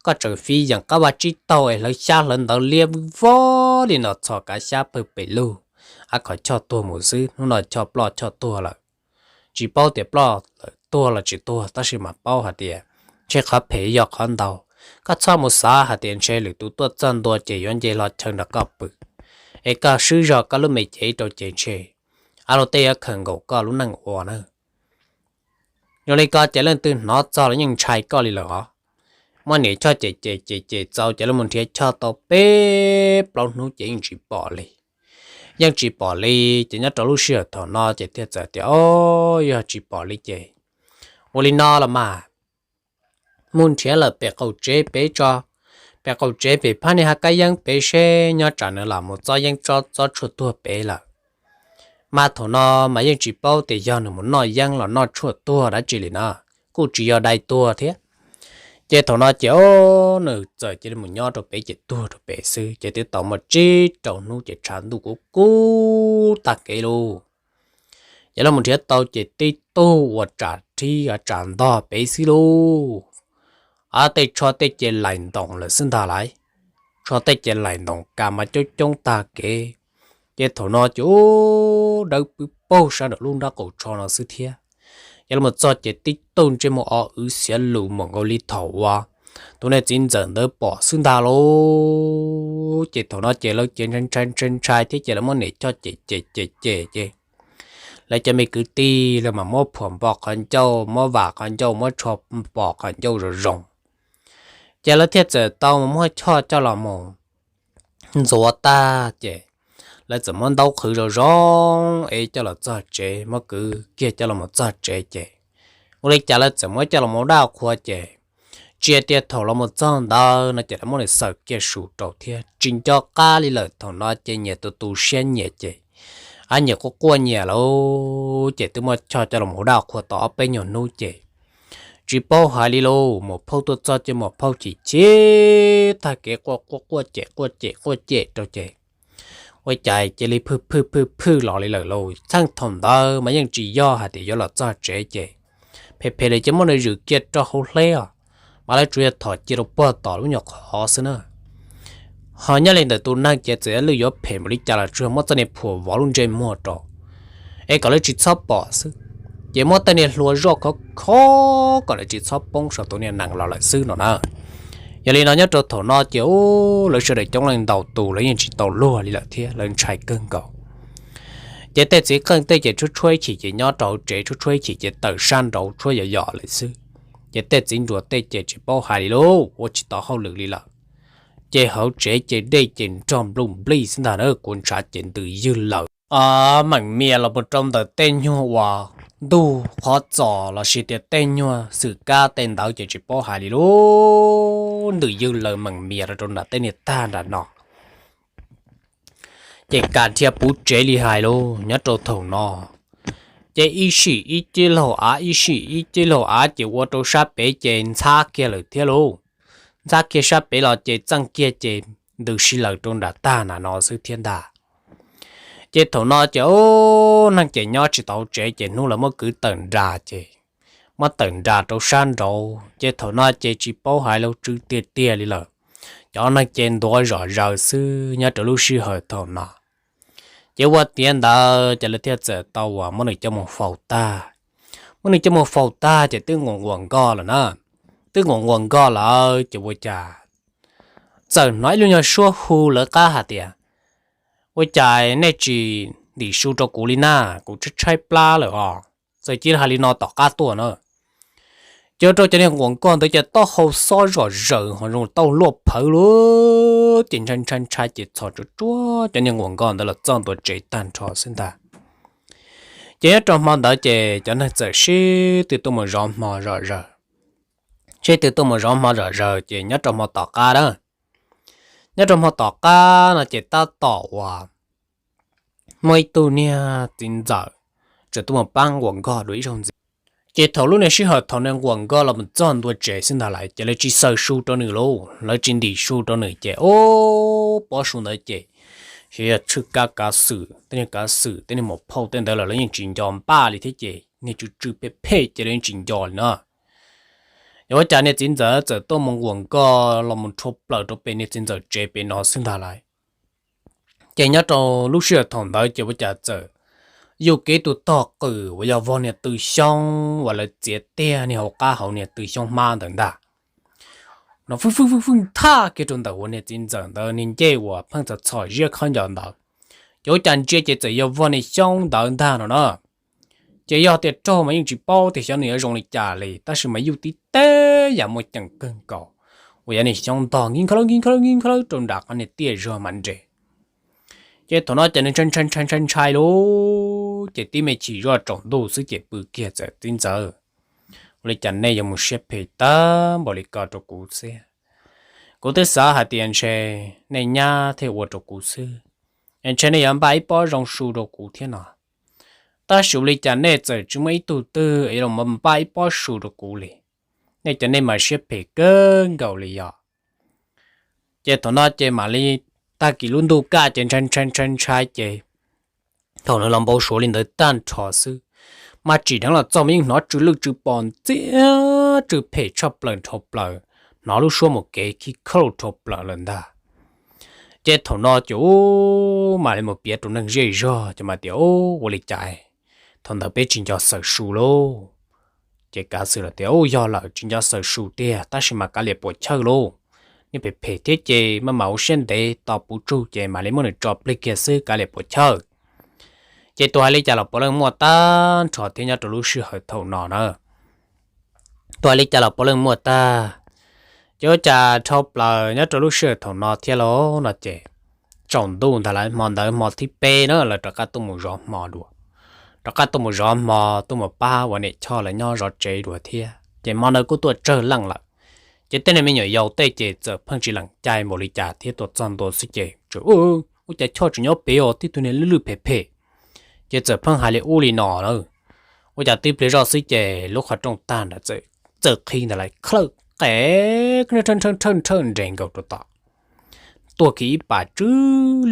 Koj tseem fiv yeem qab vaj tsib taug es hlawv xyab hlawv ntawv liab vog li no txhos kav xyab pawg pes lug, av kom Choj tuag mus xwb. Hnub no Choj ploj Choj tuag lawm, tsis paub tias ploj lawm tuag los tsis tuag, tab sis mas paub hais tias ntshe qhov phem yog qhov ntau. Koj txhob mus xav hais tias ntshe lwm tus tuaj txog ntua ces yuav nce hlo chaw nrog koj pw, es koj swb zog koj lub me cev rau ces ntshe av luag tej yuav khaws nkaus koj lub neej ua na. Yog li ko ces leej twg hnov txog los yeej ntshai koj li lawm os. Muab niam Choj cem cem cem cem txaus ces lawv mus nrhiav Choj tau peb plaub hnub ces yeej tsis pom li. Yeej tsis pom li, ces nyob rau lub sij hawm thaum no ces thiaj txawm tias, O, yog tsis pom li ces Ua li no los mas, mus nrhiav lawm pem qaum tsev pem tso, pem qaum tsev pem phab niag hav kab yeeb pem seb nyob tsam nws los mus txob yeeb txob tshuaj tuag pem lawm. Mas thaum no mas yeej tsis paub tias yog nws mus noj yeeb los noj tshuaj tuag dab tsi li no, kuj tsis yog dai tuag thiab. Ces thaum no ces o, nws txawm cia li mus nyob rau pem ces tuag rau pem xwb. Ces twb tau muaj tsib rau hnub ces tshav ntuj kuj kub tag kev lauj. Ces los mus nrhiav tau ces tib tug uas tsam rhib tsam ntog pem xwb lauj. Av, tej tsho tej ces laim ntoos lawm xwb ntag lauj. Tsho tej ces laim ntoos kas mas coob coob tag kev. Ces thaum no ces ub, dawb pwb paug sab nraum lub nrab qaum tsho no xwb thiab. Ces los mus txog ces tib tug ntsej muag o wv xiav lus mus nkaus li thaum uas tus niag txiv ntxawm ntawd pom xwb ntag lauj. Ces thaum no ces lawv ces ntshai ntshai ntshai thiab ces lawv muab niam coj cem cem cem cem ces lawv cov me kwv tij los mas muab phuam npo qhov ncauj, muab vam qhov ncauj, muab tsho pom qhov ncauj zoo zoo. Ces lawv thiaj txawm tau mus muab Choj coj los mus ntxuav tag ces lawv txawm muab ntaub qhwv zoo zoo es coj los txog tsev, muab kwv kiag coj los mus txog tsev ces ua li cas lawv txawm muab coj los mus dab qhua ces tsis hais tias thaum los mus txog ntawd no ces lawv muab nws xaws kiag su rau thiab tsis nco qab li lawm. Thaum no ces nyias tus tus siab nyias ces, a, nyias quaj quaj nyias lauj. Ces twb muab Choj coj los mus dab qhua tau ob peb nyuag hnub ces tsis paub hais li lauj, muam phauj tuaj txog ces muam phauj chim chim tag kev quaj quaj quaj cem quaj cem quaj cem rau ces ua cas cia li phwj phwj phwj phwj los li lawm lauj. Txheej thaum ntawd mas yeej tsis yog hais tias yuav los txog tsev ces phem phem li ces muab nws zwm kiag rau hauv hleb os, mas lawv tsuas yog thom cia rau puag tom lub nyuag qhov xwb na. Ho nyob li ntawm tus neeg ces txawm lwj yuav phem npaum li cas los tsuas yog muab txoj niag phuam vov lub ntsej muag rau es kom lawv tsis txhob pom xwb, ces muab tej niag hlua zoj khov kho kom lawv tsis txhob poob saum tus niag nees los lawm xwb no na. Yog li no nyob rau thaum no ces ub, lawv sawv daws coob leej ntau tus lawv yeej tsis tau luag li lawm thiab lawv ntshai kawg nkaus. Ces tej txiv qeej tej ces tshuab tshuab ib chim ces nyob rau hauv tsev, tshuab tshuab ib chim ces tawm sab nraud tshuab yom yom lawm xwb. Ces tej txiv nruas tej ces tsis paub hais li lauj, ua tsis tau hauj lwm li lawm. Ces hauv tsev ces dej ces nrog nplooj nplij xwb ntag na, kuv ntshav ces ntws ywg lawm. Meem mias los mus rau ntawm tej nyuag uas ntug qhov txos los sis tias tej nyuag xwm kab tej ntawd ces tsis paub hais li lauj, ntws ywg lawm meem mias rau rau nram tej niag tag nram no. Ces kam dhia puv tsev li hais lauj, nyob rau thaum no ces ib sim ib ceg laug av, ib sim ib ceg laug av ces ua rau sab pem ces ntxhab kiag lawm thiab lauj. Ntxhab kiag sab pem los ces txeej kiag ces ntws si lawm rau nram tag nram no xwb thiab ntag. Ces thaum no ces ub, neeg ces nyob tsis tau hauv tsev ces hnub lawv muab kwv tawm nram ces muab tawm nram rau sab nraud ces thaum no ces tsis paub hais lauj, tsw tiag tiag li lawm. Cov neeg ces ntuav zom zaws xwb nyob rau lub sij hawm thaum no. Ces ua tiav ntawd ces lawv thiaj txawm tau uas muab nws coj mus faus tag. Muab nws coj mus faus tag ces twb nquas nquas nkoj lawm na. Twb nquas nquas nkoj lawm ces ua cas txawm hnov ib lub nyuag suab hu lawv qab hais tias, ua cas nej tsis ntim su rau kuv li na, kuv tshaib tshaib plab lawm os. Txawm cia hais li no tom qab tuaj na. Ces ua rau cov niag nquas nkoj ntawd ces taub hau xob zom zaws ho zoo tau luaj phawv lawm ces ntshai ntshai ntshai ces txhos tsuag tsuag cov niag nquas nkoj ntawd los txog ntua tsev tag nrho xwb ntag. Ces nyob rau hmo ntawd ces cov neeg txawm sib tw tuaj mus zov hmo zom zaws. Sib tw tuaj mus zov hmo zom zaws ces nyob rau hmo tom qab na, nyob rau hmo tom qab no ces tab tom uas muaj ib tug niag txiv ntxawm txawm tuaj mus pab nquas nkoj dua ib zaug ntxiv. Ces thaum lub niag sij hawm thaum niag nquas nkoj los mus txog ntua tsev xwb ntag lawm ces lawv tsis xaws su rau nws lauj, lawv tsis ntim su rau nws ces ub, pob su ntawd ces xyov yog tshwj kab kav xwm, tej niag kav xwm tej niag maum phauj tej ntawd los lawv yeej tsis nco npaj li thiab ces niag tsw tsw phem phem ces lawv yeej tsis nco li na. Yog ua cas niag txiv ntxawm txawm tuaj mus nquas nkoj los mus rho plaws rau pem niag txiv ntxawm tsev pem no xwb ntag lawm. Ces nyob rau lub sij hawm thaum ntawd ces ua cas txawm yuj kev tus tog qwm uas yog vog niag tw xyoob uas lawv txiav tiag niag hauv qab hauv niag tw xyoob hmab ntawd ntag, no fwj fwj fwj fwj thaj kiag rau ntawm uas niag txiv ntxawm ntawd niag ncej uas pheej txhom txhom ziab khaub ncaws ntawd. Ces ua cas ntsia ces txawm yog vog niag xyoob ntawd ntag no na. Ces yog tias raug mas yeej tsis paub tias xyov nws yuav zoo li cas li, tab sis mas yuj tib teb yam muaj ceem kawg nkaus uas yog niag xyoob ntog nkig nkhav lawb nkig nkhav lawb nkig nkhav lawb rau nram qhov niag tiaj zog mas nres. Ces thaum no ces nws ntshai ntshai ntshai ntshai ntshai lauj, ces tib me chim zoj tsaus ntuj xwb ces pw kiag txawm txiv ntxawm. Li cas nej yuav mus siab phem tag npaum li ko rau kuv xwb? Kuv twb xav hais tias ntshe nej nyab thiaj ua rau kuv xwb, es ntshe nej yuav npaj ib pob zoo su rau kuv thiab no. Tab sis ua li cas nej txawm tsis muaj ib tug twg es los npaj ib pob su rau kuv li? Nej cov nej mas siab phem kawg nkaus li yog. Ces thaum no ces mam li tag kis lub ntuj kaj ces ntshai ntshai ntshai ntshai ces thaum nws los npau suav li ntawd tag nrho xwb, mas tsim dheev los txog mas yeej hnov tsw lwj tsw pos ntxiab tsw phem tshaj plaws dhau plaws, hnov lub suab mus kev khib khauj dhau plaws lawm ntag. Ces thaum no ces ub mam li mus piav rau neeg zej zog ces mas tias ub ua li cas thaum ntawd peb tsis nco xaws su lauj. Ces kav xwm los tias ub yog lawm tsis nco xaws su tiag tab sis mas kav liam puas chawj lauj. Nej phem phem thiab ces maj mam ua siab ntev tos puv tsug ces mam li muab nws tso plig kiag xwb kav liam puas chawj. Ces tus hais li cas los puav leej muaj tag nrho thiab nyob rau lub sij hawm thaum no na. Tus hais li cas los puav leej muaj tag. Ces ua cas dhau plaws nyob rau lub sij hawm thaum no thiab lauj no ces tsaus ntuj ntag lawm, hmo ntawd hmo thib peb na lawv rov qab tuaj mus zov hmo dua. Rov qab tuaj mus zov hmo tuaj mus pab ua niam choj lawv nyob zov tsev dua thiab ces hmo ntawd kuj tuaj tsawg leej lawm. Ces tej niag me nyuam yaus tej ces txawm pheej tsis lees cai npaum li cas thiab tuaj txog ntua xwb ces ua cas choj tseem nyob pem os tib tug niag lwj lwj phem phem. Ces txawm pheej hais li ub li no na. Ua cas tib pliag zoj xwb ces lub qhov rooj tag ntawd txawm qhib ntawd lawm, qhawj qe nrhawj nrhawj nrhawj nrhawj nres nkaus rau tom, tuag kiag ib pas tsw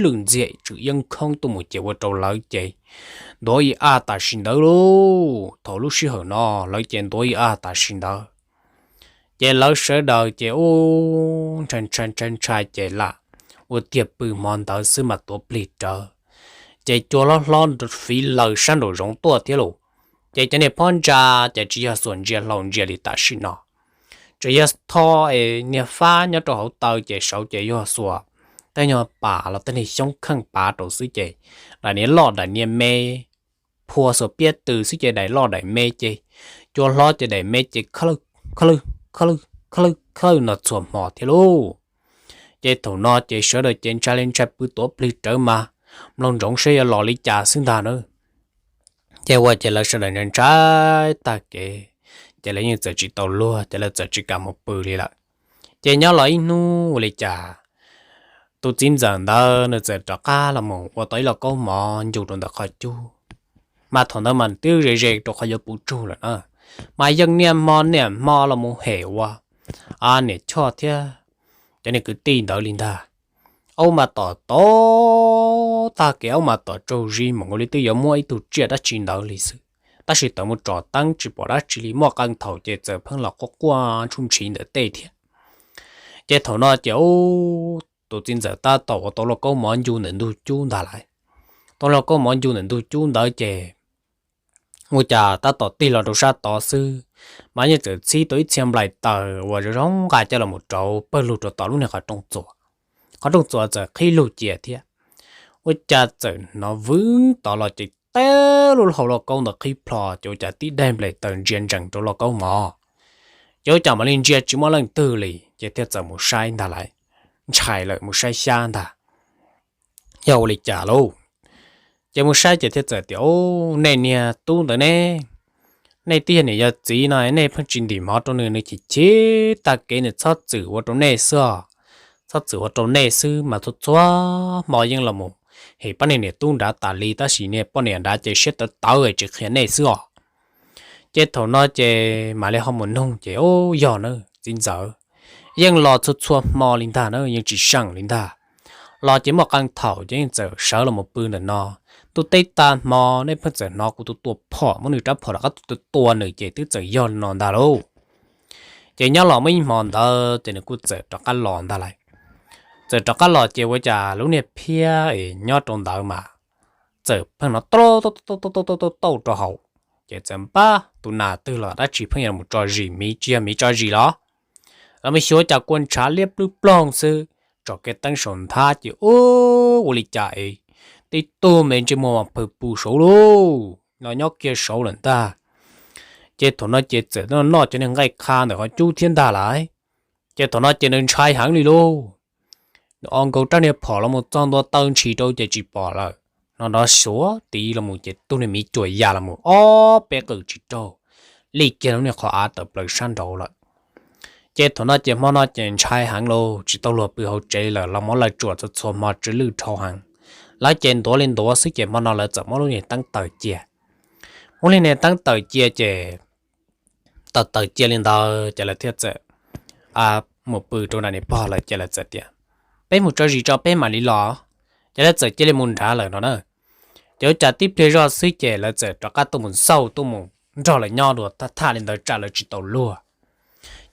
lwj ntxiag tsw yeeb khoob tuaj mus ces ua rau lawv ces ntuav ib a tam sim ntawd lauj. Thaum lub sij hawm no lawv ces ntuav ib a tam sim ntawd. Ces lawv sawv daws ces ub ntshai ntshai ntshai ntshai ces lam ua tiag pw hmo ntawd xwb mas tuav plig rawv. Ces cua hlob hlob fiv laws sab nraum zoov tuaj thiab lauj. Ces cov niag phab ntsa ces tsis yog xuas ntsia hlau ntsia li tam sim no, tsuas yog tho es niag fab nyob rau hauv taw ces saud ces yog xuas tej nyuag pas los tej niag xyoob kheej pav rau xwb ces daim niag loj daim niag me, phua xuas piab tw xwb ces daim loj daim me ces cua hlob ces daim me ces kha lwj kha lwj kha lwj kha lwj kha lwj no txhua hmo thiab lauj. Ces thaum no ces sawv daws ces ntshai li ntshai pw tuav plig rawv mas mloog ntsoov saib yuav los li cas xwb ntag na. Ces ua ces lawv sawv daws ntshai ntshai tag kev, ces lawv yeej txawm tsis tau luag ces lawv txawm tsis kam mus pw li lawm. Ces nyob los ib hnub ua li cas tus txiv ntxawm ntawd nws txawm rov qab los mus ua tau ib lauj kaub mov ncu rau ntawm qhov cub, mas thaum ntawd mas twb ze ze rau qhov yuav puv tsug lawm na, mas yeej niaj hmo niaj hmo los mus hem ua niam choj thiab cov niag kwv tij ntawd li ntag. Aub mas tom tod tag kev aub mas tom tsaug zis mus nkaus li twb yuav muab ib tug tsiaj dab tsi ntawd li xwb, tab sis tawm mus tsom teeb tsis pom dab tsi li, muaj qee thaum ces txawm pheej los quaj quaj ntsuj ntshiv ntawm tej thiab. Ces thaum no ces ub tus txiv ntxawm tab tom ua tau lauj kaub mov ncu ntawm ntug cub ntag lauj. Tau lauj kaub mov ncu ntawm ntug cub ntawd ces ua cas tab tom tig los rau sab tod xwb, mas yeej txawm txhib tau ib txhia nplaim taws uas zoo zoo nqa coj los mus rauv pawg lug rau tom lub niag qhov rooj txuas. Qhov rooj txuas txawm qhib lug cia thiab, ua cas txawm hnov vwv tod los ces teb lub hau lauj kaub ntawd qhib plho ces ua cas tib daim nplaim taws ntsia ntsees rau lauj kaub mov. Ces ua cas mam li ntsia tsis muaj leej twg li ces thiaj txawm mus saib ntag lauj, ntshai lawm mus saib xyab ntag, yog ua li cas lauj? Ces mus saib ces thiaj txawm tias, Ub, nej niag tub ntawd ne, nej twb yog niam yog txiv no nej pheej tsis ntim mov rau nws, nws chim chim tag kev nws txhob txwm ua rau nej xwb os. Txhob txwm ua rau nej xwb mas txhua txhua hmo yeej los mus hem pab niag niam tub nrad tas li tab sis niag poj niam nrad ces siab tawv tawv tsis qhia nej xwb os. Ces thaum no ces mam li ho mus nug ces, Ub, yog na txiv ntxawm, yeej los txhua txhua hmo li ntag na, yeej tsis seem li ntag. Los ces muaj qee thaum ces yeej txawm sawv los mus pw ntawm no, ntuj teb tag hmo nej pheej txawm hnov kuv tus tua phom muab nws rab phom rov qab tua tua nws ces twb txawm yog li no ntag lauj. Ces nyob los muaj ib hmo ntawd ces nws kuj txawm rov qab los ntag lauj. Txawm rov qab los ces ua cas lub niag phiab es nyob rau ntawd mas txawm pheej hnov tauj tauj tauj tauj rau hauv. Ces txawm npab tus nas twg los dab tsi pheej yuav mus tso zis, miv tsis yog miv tso zis los? Los mus xyuas cas kua ntshav liab plwb ploog xwb, tsom kiag teeb saum nthab ces ub, ua li cas es tib tug me ntsej muag mas pw pw saud lauj, los nyob kiag saud lawm ntag. Ces thaum no ces txawm noj cov niag nqaij qha ntawm qhov cub thiab ntag lauj. Ces thaum no ces nws ntshai heev li lauj. Nws o nkaus rab niag phom los mus txog ntua taw ntshis rau ces tsis pom lawm. No nrov suav tid los mus ces tug niag miv cuam ya los mus ob peb qws tsis raug, li kiag lub niag qhov av tawm plaws sab nraud lawm. Ces thaum no ces hmo no ces ntshai heev lauj, tsis tau luag pw hauv tsev lawm, los mus lawv tsuam txhua txhua hmo tsw lwj dhau heev. Lawv ces ntuav li ntuav xwb ces hmo no lawv txawm muab lub niag teeb taws cia. Muab lub niag teeb taws cia ces tawm taws cia li ntawd ces lawv thiaj txawm mus pw rau nram niam pog lawv ces lawv txawm tias, peb mus tso zis tso peb mam li los. Ces lawv txawm cia li mus nrad lawm no na. Ces ua cas tib pliag zoj xwb ces lawv txawm rov qab tuaj mus xauj tuaj mus nrog lawv nyob dua thaj li ntawd tsam lawv tsis tau luag.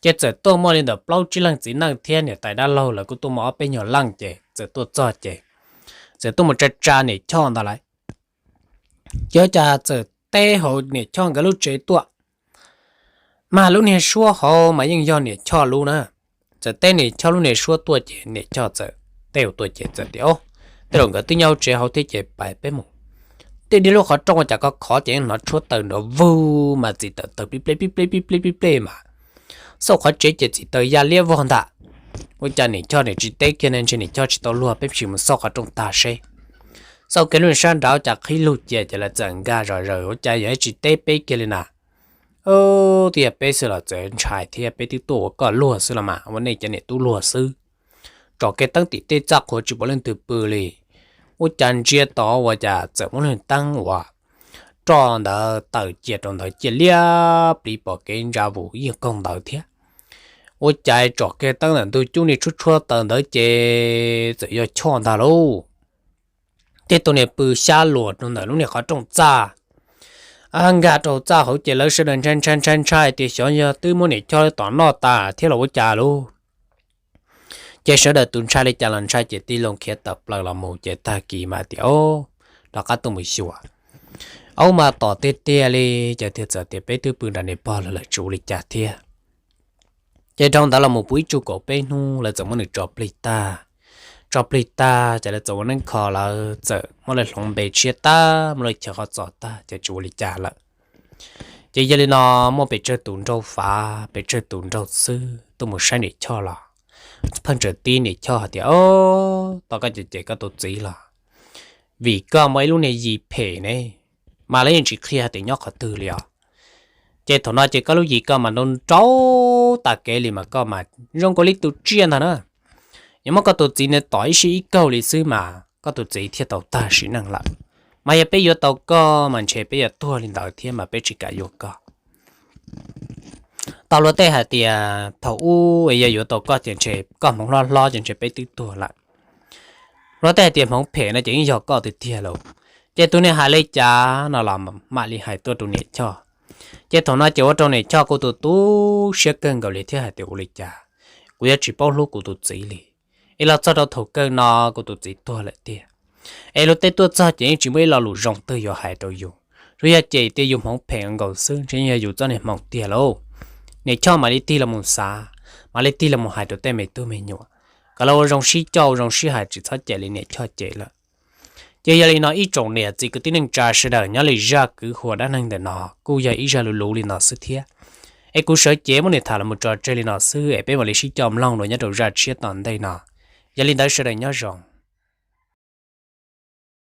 Ces txawm tuaj muaj li ntawm plaub tsib leeg txiv neej thiab niam tais dab laug lawv kuj tuaj muaj ob peb nyuag leej ces txawm tuaj txog ces txawm tuaj mus tsa tsa niam Choj ntawd lawm. Ces ua cas txawm teb hauv niam Choj nkawd lub tsev tuaj, mas lub niag suab hauv mas yeej yog niam Choj lub na. Txawm teb niam Choj lub niag suab tuaj ces niam Choj txawm teb hauv tuaj ces txawm tias, o, tej zaum nkawd twb nyob hauv tsev hauv thiab ces pais peb mus. Tej dhia lub qhov rooj ua cas khov khov ces hnov tshuab taws nrov vug mas txiv taws taws pib pleb pib pleb pib pleb pib pleb mas xauj qhov tsev ces txiv taws ya liab vog ntag. Ua cas niam Choj niam tsis teb kiag ne, ntshe niam Choj tsis tau luag, peb sim mus xauj qhov rooj tag seb. Xauj kiag lub sab nrad ua cas qhib lug cia ces lawv txawm nkag zom zaws, ua cas yog tsis teb peb kiag li na. Twb yog peb xwb los txawm ntshai thiab, peb twb tuaj ua koj luag xwb los mas ua nej cov niam tub luag xwb. Tsom kiag teeb tim tej txaj qhua tsis pom leej twg pw li. Ua cas ntsia tod ua cas txawm muaj lub teeb uas roj ntawd taws cia rau ntawd cia liab pliv pom kev ntsa vus ib koog ntawd thiab. Ua cas tsom kiag teeb ntawm ntug cub niag tshuab tshuab taws ntawd ces txawm yog Choj ntag lauj. Tej tus niag pw xyab luas rau ntawm lub niag qhov rooj txaj, nkag rau txaj hauv ces lawv sawv daws ntshai ntshai ntshai ntshai tias xyov yog twb muab niam Choj tom noj tas thiab los ua cas lauj. Ces sawv daws tus ntshai li cas los ntshai ces tig loo khiav tawm plaws los mus ces tag kis mas tias, o, rov qab tuaj mus xyuas, aub mas tom tiag tiag li. Ces thiaj txawm tias peb twb pw nram niam pog lawv lawm tsis ua li cas thiab. Ces dhau ntawd los mus puv ib tsug kaum peb hnub lawv txawm muab nws tso plig tag. Tso plig tag ces lawv txawm ua neeb kho, lawv txawm muab lawv hloov npe tshiab tag, muab lawv chaw qhov txos tag ces tsis ua li cas lawm. Ces yog li no muaj pes tsawg tus nraug Fav, pes tsawg tus nraug Xwb tuaj mus saib niam Choj los pheej tsaws tib niam Choj hais tias, o, tau koj ces cem koj tus txiv los vim koj muaj ib lub niag yim phem ne, mas lawv yeej tsis qhia hais tias nyob qhov twg li os. Ces thaum no ces koj lub yim koj mas nrau nrau tas kev li mas koj mas zoo nkaus li tus tsiaj ntag na. Yuav muab koj tus txiv nws tom ib sij ib kaug li xwb mas koj tus txiv thiaj tau tag sim neej lawm. Mas yog peb yuav tau koj mas ntshe peb yuav tuag li ntawd thiab mas peb tsis kam yuav koj. Tau luag tej hais tias thaum ub es yog yuav tau koj ces ntshe koj hmoov hlob hlob ces ntshe peb twb tuag lawm. Luag tej hais tias hmoov phem no ces yeej yog koj tiag tiag lauj. Ces tus niag hais li cas no los mam li hais tuaj rau niam Choj. Ces thaum no ces ua rau niam Choj kuj tu tu siab kawg nkaus li thiab hais tias ua li cas kuv yuav tsis paub hlub kuv tus txiv li, es los txog rau thaum kawg no kuv tus txiv tuag lawm tiag. Es luag tej tuaj txog ces yeej tsis muaj ib lo lus zoo twg yuav hais rau yus, tsuas yog cem tias yus hmoov phem nkaus xwb, ntshe yog yus txoj niag hmoov tiag lauj. Niam Choj mam li tig los mus xav, mam li tig los mus hais rau tej me tub me nyuam kom lawv ua zoo sib coj ua zoo sib hais, tsis txhob cem li niam Choj cem lawm. Ces yog li no ib tsoom niam txiv kwv tij neej tsa sawv daws, nyob li zaj kwv huam dab neeg ntawm no kuj yog ib zaj luv luv li no xwb thiab. Es kuv sawv cev muab nws tham los mus tso tseg li no xwb es peb mam li sib coj mloog dua nyob rau zaj tshiab tom ntej no. Yog li ntawd sawv daws nyob zoo.